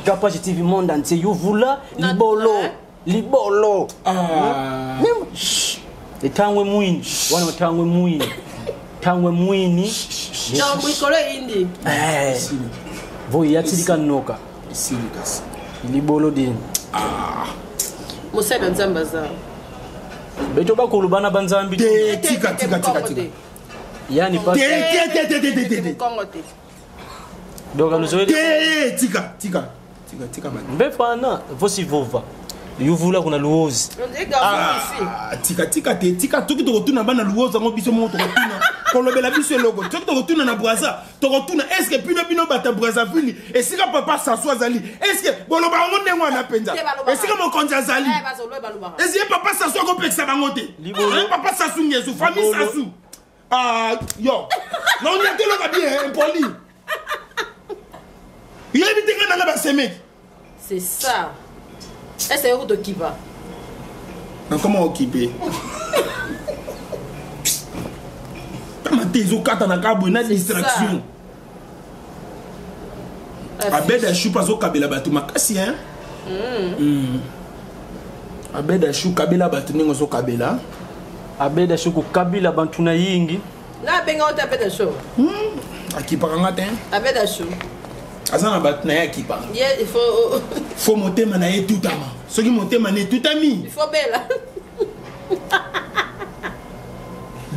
Kapache TV monde entier yuvula libolo. Libolo. Ah. Mimi shh. Etangwe mwini. Wana watangwe mwini. Tangwe mwini. Donc mikolo eyindi. Eh. Voi yatilika noka. Esili kasi. Libolo dini. Mosali ya Nzambe aza. Beto bakulu bana banzambi. Te, tika tika tika tika. Yani pas Te te te te te te te te. Kongo te. Donc aluzoeli. Te, tika tika tika tika bato. Mbefana vosi vova. Yuvula kuna luozi. On dirait garçon ici. Ah, tika tika te, tika. Soki tokotuna bana luoza yango, biso moko tokotuna kolobela biso eloko. Soki tokotuna na Braza, tokotuna estce bino bino bata Brazzaville, esika papa Sasu azali, estce boloba yango ndenge wana mpenza? Te, balobaka. Esika mokonzi azali. Eh, bazolo balobaka. Esi ye papa Sasu akopekisa bango te. Libolo. Hein, papa Sasu Ngesu, famille. Libolo. Sasu. Ah, yo naoniate eloka bien impoli, yebi te nga nanga basemeki. C'est ça. Est-ce que tokipa? Nakoma okipe tama te, ezokata na kaboye na distraction. Abed Ashu mpe azokabela bato makasi hein? Abed Ashu, kabela bato ndenge ozokabela. Abeda shuku kabila bantu na yingi. Na abenga yo te Abed Ashu. Akipaka nga te. Abed Ashu. Aza na bato na ye akipaka. Ye il faut Fo motema na ye etutama, soki motema na etutami. Il faut bela.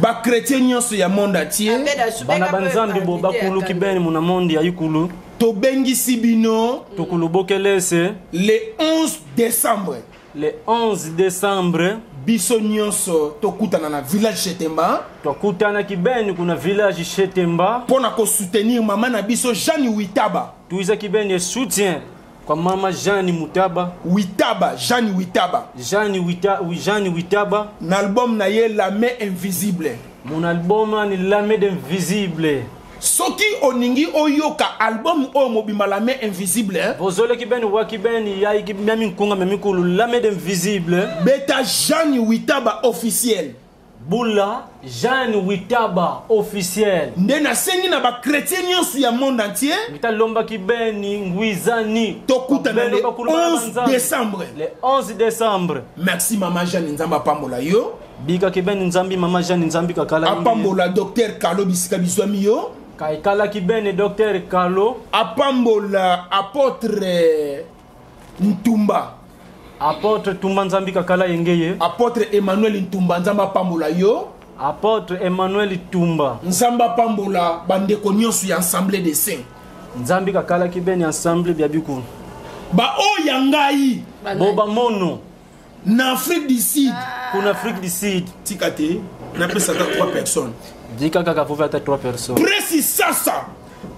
Bachrétien nyonso ya monde entier, Abed Ashu. Bana benga mpe banzambi bo invité ya bakulu kanda. kibeni muna mondi ya ikulu. Tobengisi bino Tukulu bokelese le 11 décembre. Le 11 décembre. Biso nyonso tokutana na village Chetemba. Twakutana kibeni kuna village Shetemba. Mpo na kosoutenir mama na biso Jeanne Witaba. Tuiza kibeni soutien kwa mama Jeanne Mutaba. Witaba, Jeanne Witaba. Jeanne Wita, Jeanne Witaba. Na album na ye La Main Invisible. Mon album ni La Main Invisible. Soki oningi oyoka album oyo mobimba, La Main Invisible, hein? Bozole kibeni wakibeni ya mami nkunga mami kulu La Main Invisible. Beta Jeanne Witaba officiel. Bula Jeanne Witaba officiel. Nde nasengi na bachrétien nyonso ya monde entier, Ngitalomba kibeni ngwizani. tokutana Babeno le bakulu bana 11 banzambi. décembre. Le 11 décembre. Merci mama Jeanne, Nzambe apambola yo. Bika kibeni Nzambi mama Jeanne, Nzambi kakala yingi. Apambola docteur Kalo bisika bizwami yo. Kaikala kibeni docteur Kalo. Apambola apôtre Ntumba. Apôtre Tumba, Nzambi kakala yengeye. Apôtre Emmanuel Ntumba, Nzambe apambola yo. Apôtre Emmanuel Tumba. Nzambe apambola bandeko nyonso ya Assemblée des Saints. Nzambi kakala kibeni ensemble bya bikulu. Baoyo ya ngai Banani? Boba mono na Afrique du Sud. Kuna Afrique du Sud. Tika te napesa ata 3 personnes. Dika kaka vuva ata 3 personnes. Presi Sasa.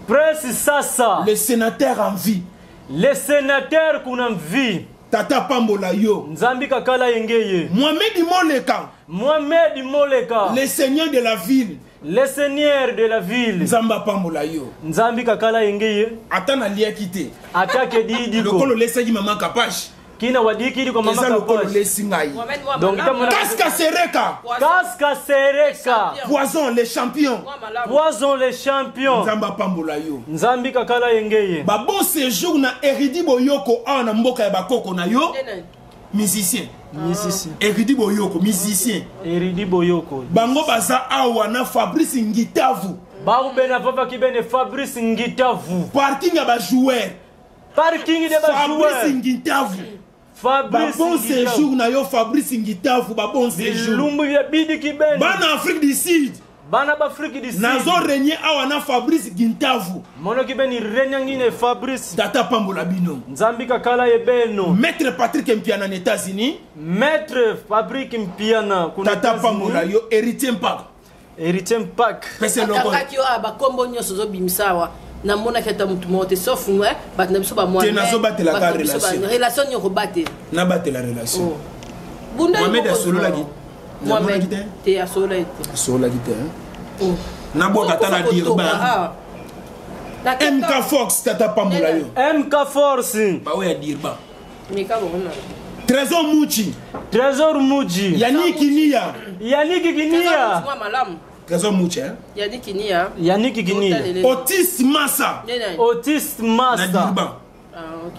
Presi Sasa. Le sénateur en vie. Le sénateur kuna mvi. Tata pambola yo. Nzambi kakala yengeye. Mohamed Moleka. Mohamed Moleka. Le seigneur de la ville. Le seigneur de la ville. Nzambe apambola yo. Nzambi kakala yengeye. Ata naliaki te, Atake didiko. lokolo olesaki mama Kapache, Kina wadikidi kwa mama eza lokolo Kapache. olesi ngai. Mohamed Mwa Donc, Malamu. itamona- Kaska Sereka. Kaska Sereka. Poison les champions. Mwa Malamu. Poison les champions. Nzambe apambola yo. Nzambi kakala yengeye. Babon séjour na Eridi Boyoko awa na mboka ya bakoko na yo. Nde nani? Musicien. Musicien. Eridi Boyoko musicien. Eridi Boyoko. Bango baza awa na Fabrice Ngitavu. Bakubena vava kibene Fabrice Ngitavu. Parking ya bajoueur. Parking de bajoueur. Fabrice Ngitavu. Fabrice Bon séjour na yo Fabrice Ngitavu, ba bon séjour. Bilumbu ya bidi kibene. Bana Afrique du Sud. Bana ba Afrique du Sud. Nazo régner awa na Fabrice Ngitavu. Mono kibeni renya ngine Fabrice. Tata pambola bino. Nzambi kakala yebeno. Maître Patrick Mpiana na États-Unis. Maître Fabrice Mpiana kuna Tata pambola yo héritier Mpaka. Héritier Mpaka. Pese loko. Akangaki yo awa bakombo nyonso ozobimisa awa namonaki ata motu moko te sauf bato na biso Te nazobatelaka relation. Relation nini okobatela? Nabatela relation. Oh. Bunda Mohamed moko asololaki. Mohamed Namonaki te? Te asololaki te. Asololaki te, hein? Oh. Nabwaka ata na Okufa kotoka, Durban. ah. Na MK Fox tata pambola yo. MK Force. Baoyo ya Durban. Mika bongo na. Trésor Muchi. Trésor Muji. Yannick Kinia. Yannick Trésor Kinia. Muchi mwa malamu. Trésor Muchi, hein? Yannick Kinia. Yannick Kinia. Otis Massa. Nene. Otis Na Massa. Durban. Ah, ok.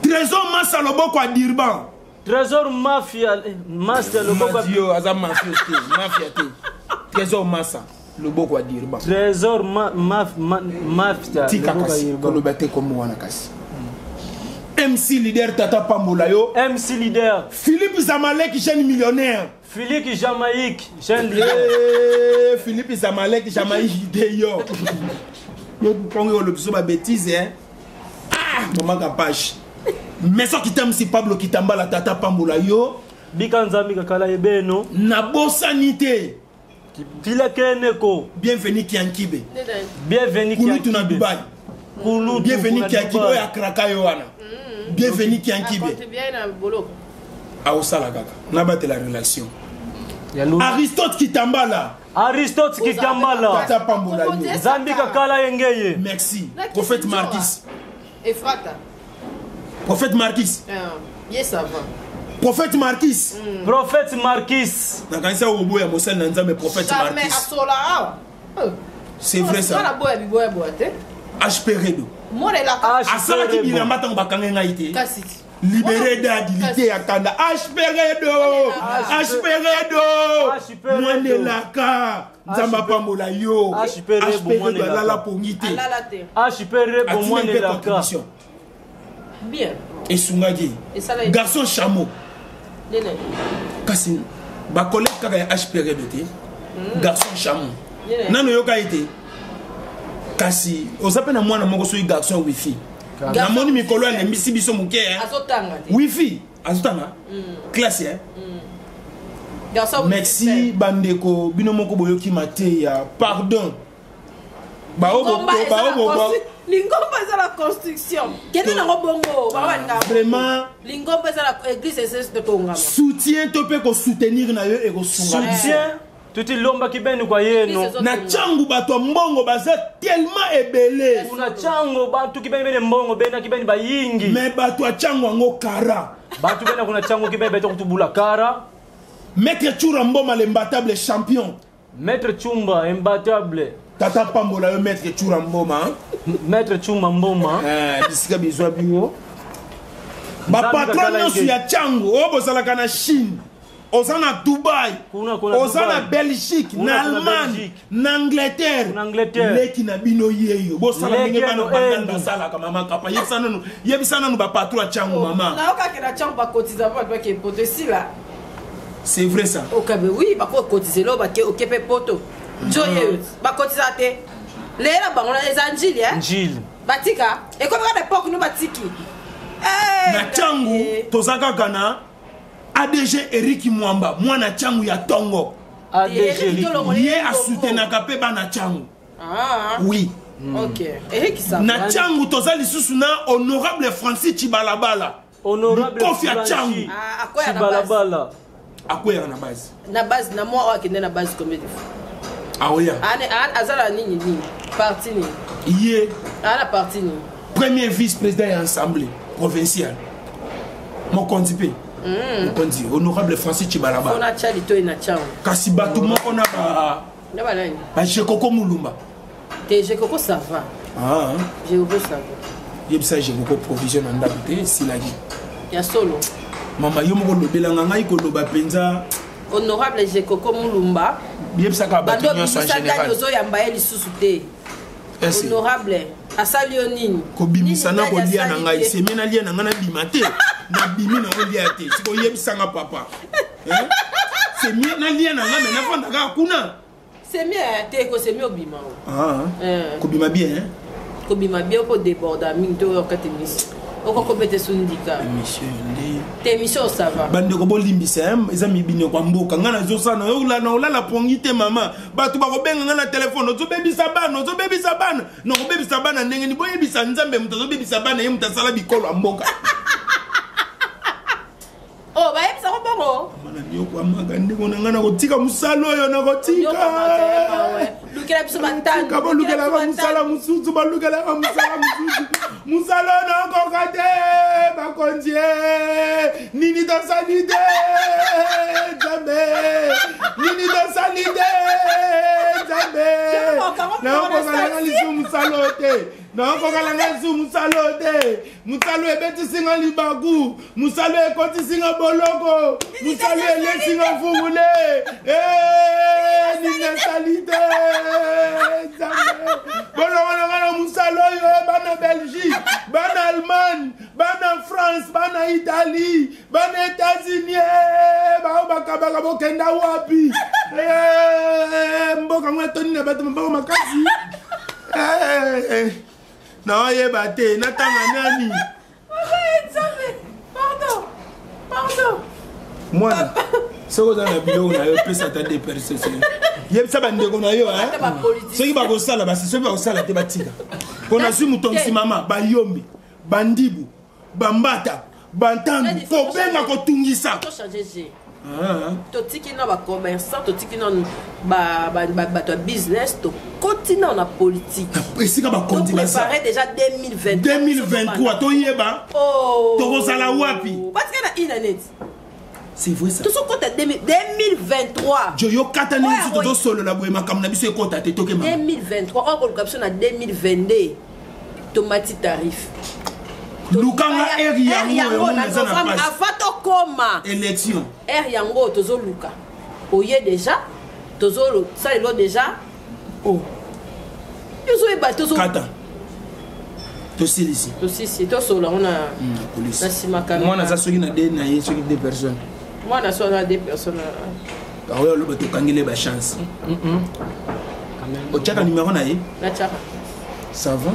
Trésor Massa loboko ya Durban. Trésor Mafia Master loboko. Madio aza mafia te, mafia te. Trésor Massa loboko ya Durban. Trésor ma, ma, ma, Mafia Tika loboko ya kasi Durban. koloba te kombo wana kasi. MC leader tata pambola yo. MC leader. Philippe Zamalek jeune millionnaire. Philippe Jamaïque jeune leader. Eh, Philippe Zamalek Jamaïque de yo. Yo pongo yo biso ba bêtise hein. Ah, maman Kapache. Maison kitam si Pablo Kitambala tata pambola yo. Bika nzambi kakala yebeno. Nabosani te. Pila keneko. Bienvenue Kiankibe. Nene. Bienvenue Kulutu na Kiankibe. Dubai. Kulutu Bienvenue kuna Kiankibe Dubai. oyo akraka yo wana. Bienvenue Kiankibe. Acontribuer na boloko. Aosala kaka. Nabatela relation. Ya Luna. Aristote Kitambala. Aristote Kitambala. Tata pambola yo. Nzambi kakala yengeye. Merci. Na Prophète Kisinjora. Marquis. Efrata. Prophète Marquis. Ah, ye ça va. Prophète Marquis. Prophète Marquis. Nakanisa oboya mosali na Nzambe Prophète Jamais Marquis. asola awa. Oh. C'est vrai Nga na ça. boya biboya boya te. HP Redo. Mona elaka. HP Asalaki Rebo. bilamba ntango bakangi ngai te. Kasi. Libéré d'adilité ya kanda. HP Redo. HP Redo. HP Redo. Mwanelaka. Nzambe apambola yo. HP Rebo, HP Redo mwanelaka. alala pongi te. Alala te. HP Rebo Atindi mpe mwanelaka. contribution. Bien. Esungaki. Esala ye. Garçon chameau. Nene. Kasi bacollègue kaka ya HP Redo te. Garçon chameau. Nene. Nano oyoka ye te. Kasi oza mpe na mwana moko soki garçon wifi. Namoni mikolo alembisi biso moke hein. Azotanga te. Wifi azotanga classe hein? Garçon Merci bandeko bino moko boyoki mateya pardon. Bao Lingomba eza bao na bao lingomba eza na construction. Kende nango bongo. Bawa ninga. Vraiment. Lingomba eza na église eza totongama. Soutien to mpe kosoutenir na yo ekosunga biso. Soutien. Tuti lomba kibeni kwa yeno. Église Na ntango bato ya mbongo baza tellement ebele. Kuna chango bantu kibeni bene mbongo bena kibeni bayingi. Me bato ya ntango yango kara. Bantu bena kuna chango kibeni beto kutubula kara. Maître Tshoura Mboma l'imbattable champion. Maître Chumba imbattable. Tata pambola yo Maître Tshoura Mboma. Hein? Maître Chumba Mboma. Eh, bisika bizwa bino. Bapatron Nzambe nyonso ya ntango oyo bozalaka na Chine, oza na Dubai, Kuna kuna oza Dubai. na Belgique, Kuna na kuna Allemagne, Belgique. na Angleterre. Kuna Angleterre. Leki na bino yeyo. Bosala Leki ndenge bana eno bandani enu. basalaka mama kapa. Yebisa nanu, yebisa nanu bapatron ya ntango mama. Nayoka na ntango bakotiza mpo bato bake poto esila. C'est vrai ça. Okabe oui bakokotiza eloko bake oke mpe poto. Njo ye bakotiza te. Lelo bango na eza njili eh. Njili. Batika ekomi kaka na epoke no batiki. Eh, Na ntango toza kaka na ADG Eric Mwamba, mwana ntango ya tongo. ADG Eric Tolongo. Ye asoutenaka mpe bana ntango. Ah, Oui. ok. Eric ça. Na ntango toza lisusu na honorable Francis Chibalabala. Honorable Likofi ya Francis Tchangu. Ah, akwea na base. Chibalabala. Akweyaka na base. Na base na mwa oyo akende na base combien de fois? Aoya. Ane aza na nini nini? Parti nini? Ye Ana parti nini? premier vice-président ya assemblée provinciale. Mokonzi mpe. Mokonzi honorable Francis Chibalabala. Mpona tya litoi na ntango. Kasi bato moko na ba Na banani? ba Jekoko Mulumba. Te Jekoko ça va. Ah, hein. Jekoko ça va. Yebisa Jekoko provision na ndako te esilaki. Ya solo. Mama yo moko lobelanga ngai koloba mpenza. Honorable Jekoko Mulumba. Yebisaka bato nyonso en général. Ozoyamba ye lisusu te. Honorable asali yo nini? Kobimisa na kolia na ngai seme nalia na ngai nabima te. Nabimi na kolia te. Sikoyo yebisanga papa. Semi nalia na ngai me nafanda kaka kuna. Semi eh, te ko semi obima o. Ah. Eh. Kobima bien hein? Kobima bien ko déborda mingi to kati émission. Oko kobete sundika. Émission nde. Te émission ça va. Bandeko bolimbisa hein, eza mibino kwa mboka. Nga nazosala na na olala pongi te mama. Bato bakobenga nga na telefone, ozobebisa bana, ozobebisa bana. Nakobebisa bana ndenge ni boyebisa Nzambe moto azobebisa bana ye moto asala bikolo ya mboka. Oh, bayebisa ko bongo. Mama niokwamaka ndeko na ngai nakotika mosala oyo nakotika. Lukela biso batano. Bolukelaka mosala mosusu, bolukelaka mosala mosusu. Mosala oyo nakoka te, bakonzi e. Nini tosali te, Nzambe. Nini tosali te, Nzambe. Nakoka nanga lisusu mosala oyo te. Nakoka nanga lisusu mosala oyo te. Mosala ebetisi nga libaku. Mosalo ekotisi nga boloko. Mosalo elesi nga mfungule. Eh, nini nasali te Nzambe. Boloko na nga na mosalo oyo eh, bana Belgique, bana Allemagne, bana France, bana Italie, bana États-Unis, eh, bao bakabaka bokenda wapi? Eh, mboka ngo etondi na bato maboko makasi. Naoyeba te natanga nani? Mwana soki oza na biloko na yo pesa ata de personne yebisa bandeko na yo soki bakosala basi soki bakosala te batika mpo nazwi moto mama bayombe bandibu bambata bantandu kobenga kotungisa. Totiki na bacommerçant, totiki nanu bato ya business, tokoti nano na politique. Esika bakonzi baprépare déjà 2023. 2023 toyeba tokozala wapi. Batika na ina neti. C'est vrai ça. Tozokota 2023. Jo yo kata ndenge biso tozosolola boye makambo na biso ekota te tokema. 2023 oyo koluka biso na 2022 tomati tarif. Lukanga eri yango na novembre avant tokoma élection. Ere yango tozoluka. Oye déjà tozosalelo déjà. Oh. Tozoyeba tozo kata. Tosilisi. Tosilisi tosolola ngo na na nsima kamera. Mwana aza soki na de na ye soki deux personnes. Mwana so na deux personnes. Oyo aloba tokangeli ba chance. Otiaka numéro na ye? Natiaka. Ça va?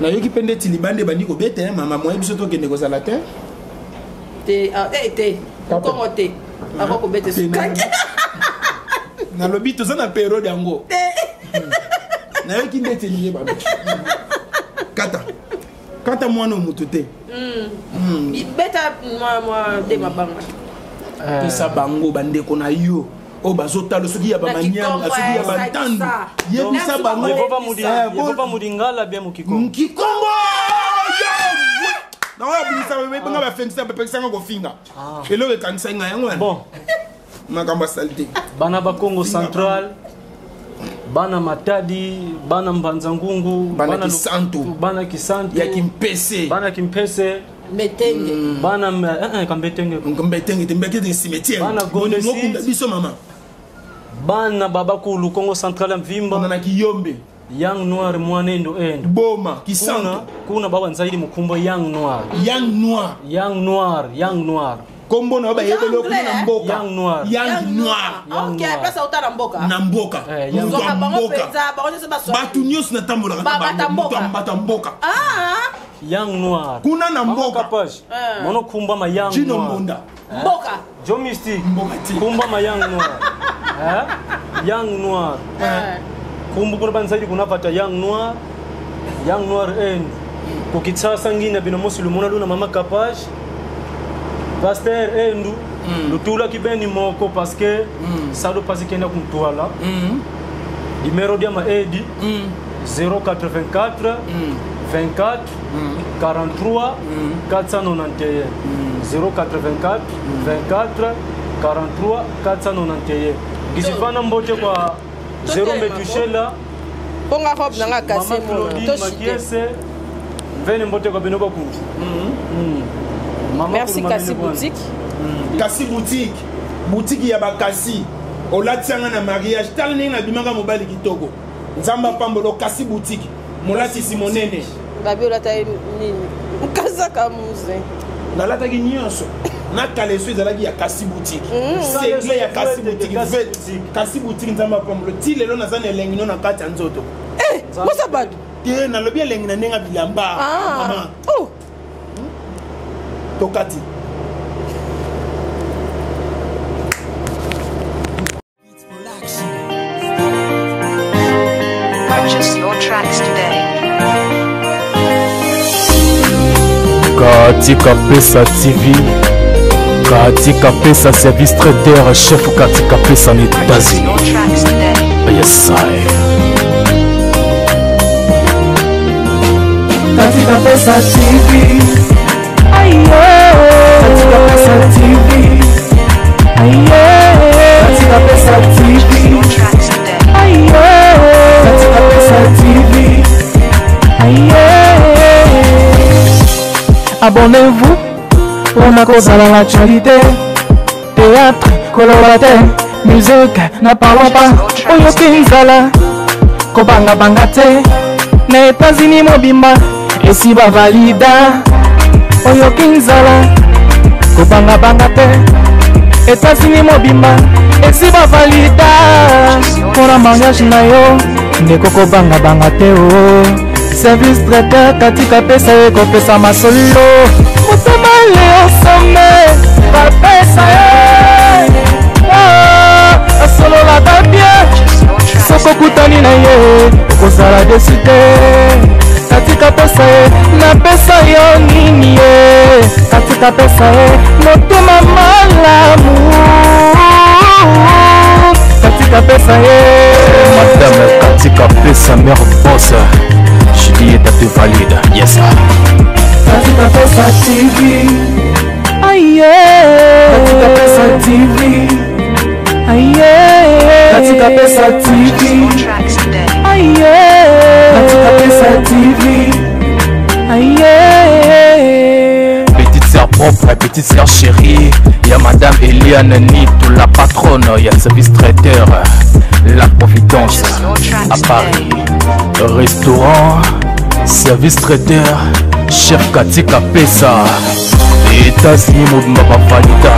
Nayoki mpe ndeti libanda ebandi kobeta eh, mama moye biso tokende kozala te. Te, ah, eh, te. Kongo te. Ako kobeta sukaki. Nalobi toza na periode yango. Nayoki ndeti elingi babe. Kata. Kata mwana motu te. Beta mwa de mabanga. Pesa bango bandeko na yo. Oyo bazotala soki ya bamanyanga, soki ya bantandu. Yebisa bango. Yehova Mudingala bien Mukikongo. Mukikongo! Na oyo abimisa benga bafengisa bapekisanga kofinga. Eloko ekangisaki ngai yango wana. Bon. Makambo ya salite. Bana ba Congo Central, bana Matadi, bana Mbanza Ngungu, bana Kisantu, bana Kisantu ya Kimpese, bana Kimpese, Mbetenge. Bana Kambetenge. Mbetenge te, Mbetenge cimetière. Bana Gondesi. Mokunda biso mama. Bana Babakulu Congo Central ya Mvimba. Bana na Kiyombe. Yang Noir mwanendo endo. Boma Kisantu. Kuna, kuna baba nzaidi mukumbo Yang Noir. Yang Noir. Yang Noir, Yang Noir. Kombo na ba yebelo kuna na mboka. Yang Noir. Yang Noir. Ok, place auta na mboka. Na mboka. Yang Moto ya Bango mboka. penza, bango nyonso baswa. Bato nyonso natambolaka na Ba- bata bango. Moto ya mboka. bato ya mboka. Ah, Yang Noir. Kuna na Mama mboka. Kapage. Mono kumba ma Yang Gino Noir. Mbonda. Mboka. Joe Mystique. Mboka ti. Kumba ma Yang Noir. Yang Noir. Kumbu kuna banzaidi kuna pata Yang Noir. Yang Noir end. Kukitsasa ngina bino mosi lumona luna mama Kapage. Pasteur Endu. Lutula kibeni moko parce que salo pasi kenda kumtwala. Numéro dia ma Edi. 084 24 43 491. 084 24 43 491. Ngisifana mbote kwa Jérôme Tuchela, Ponga robe nanga kase Mama mona. Claudine Toshite. Makiese, Mvene mbote kwa bino baku. Mama Merci Kuluma Kassi Mene Bwana. Boutique. Kassi Boutique. Butiki ya bakasi olati yanga na mariage, tala ndenge nabimaka mobali kitoko. Nzambe apambola okasi butiki molatisi monene. Babi olata ye nini? Kazaka muze. Nalataki nyonso na kaleso ezalaki ya kasi boutique, segle ya kasi boutique, vet kasi boutique. Nzambe apambola, ti lelo naza na elengi no na kati ya nzoto. Eh, mosa bato. Te, nalobi elengi na ndenge ya bilamba. Ah. Mama. Oh. Tokati. Purchase your tracks today. Katika Pesa TV, Katika Pesa service traiteur chef Katika Pesa na Purchase États-Unis. your tracks today. Yes, I. Katika Pesa TV. Katika Pesa TV. Katika Pesa Purchase TV. your tracks today. Katika Pesa TV. Abonnez-vous mpona kozala na actualité, théâtre koloba te, musique na parlons pas. Oyoki nzala, kobangabanga te, na Etats-Unis mobimba esi bavalida. Oyoki nzala, kobangabanga te, Etats-Unis mobimba esi bavalida. Mpona mariage na yo, ndeko, kobangabanga te o service traiteur Katika Pesa ye kopesa masolo. Motema leosome bapesa ye. Ah, asololaka bien. Purchase your tracks Soki today. okutani na ye, okozala desu te. Katika Pesa ye, napesa yo nini ye? Katika Pesa ye, motema malamu. Katika Pesa ye. Madame Katika Pesa, mère boss. Juliette te valide. Yes. Katika Pesa TV. Aye. Katika Pesa TV. Aye. Katika Pesa Purchase TV. your tracks today. Aye. Katika Pesa TV. Aye. Petite sœur propre, petite sœur chérie. Il y a Madame Eliane Nito, la patronne. Il y a service traiteur, la Providence Purchase your à tracks Paris. today. Restaurant, service traiteur, chef Katika Pesa. États-Unis mobimba bavalida.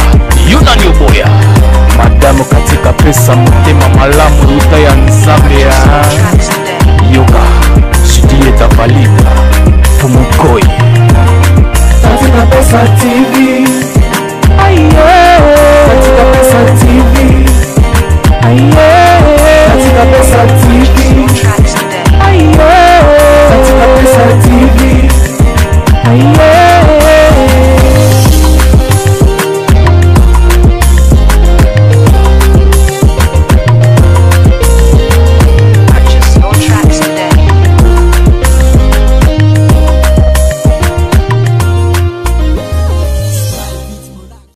Yo nani oboya? Madame Katika Pesa, motema malamu luta ya Nzambe. Purchase your ah. tracks today. Yoka, Juliette valide.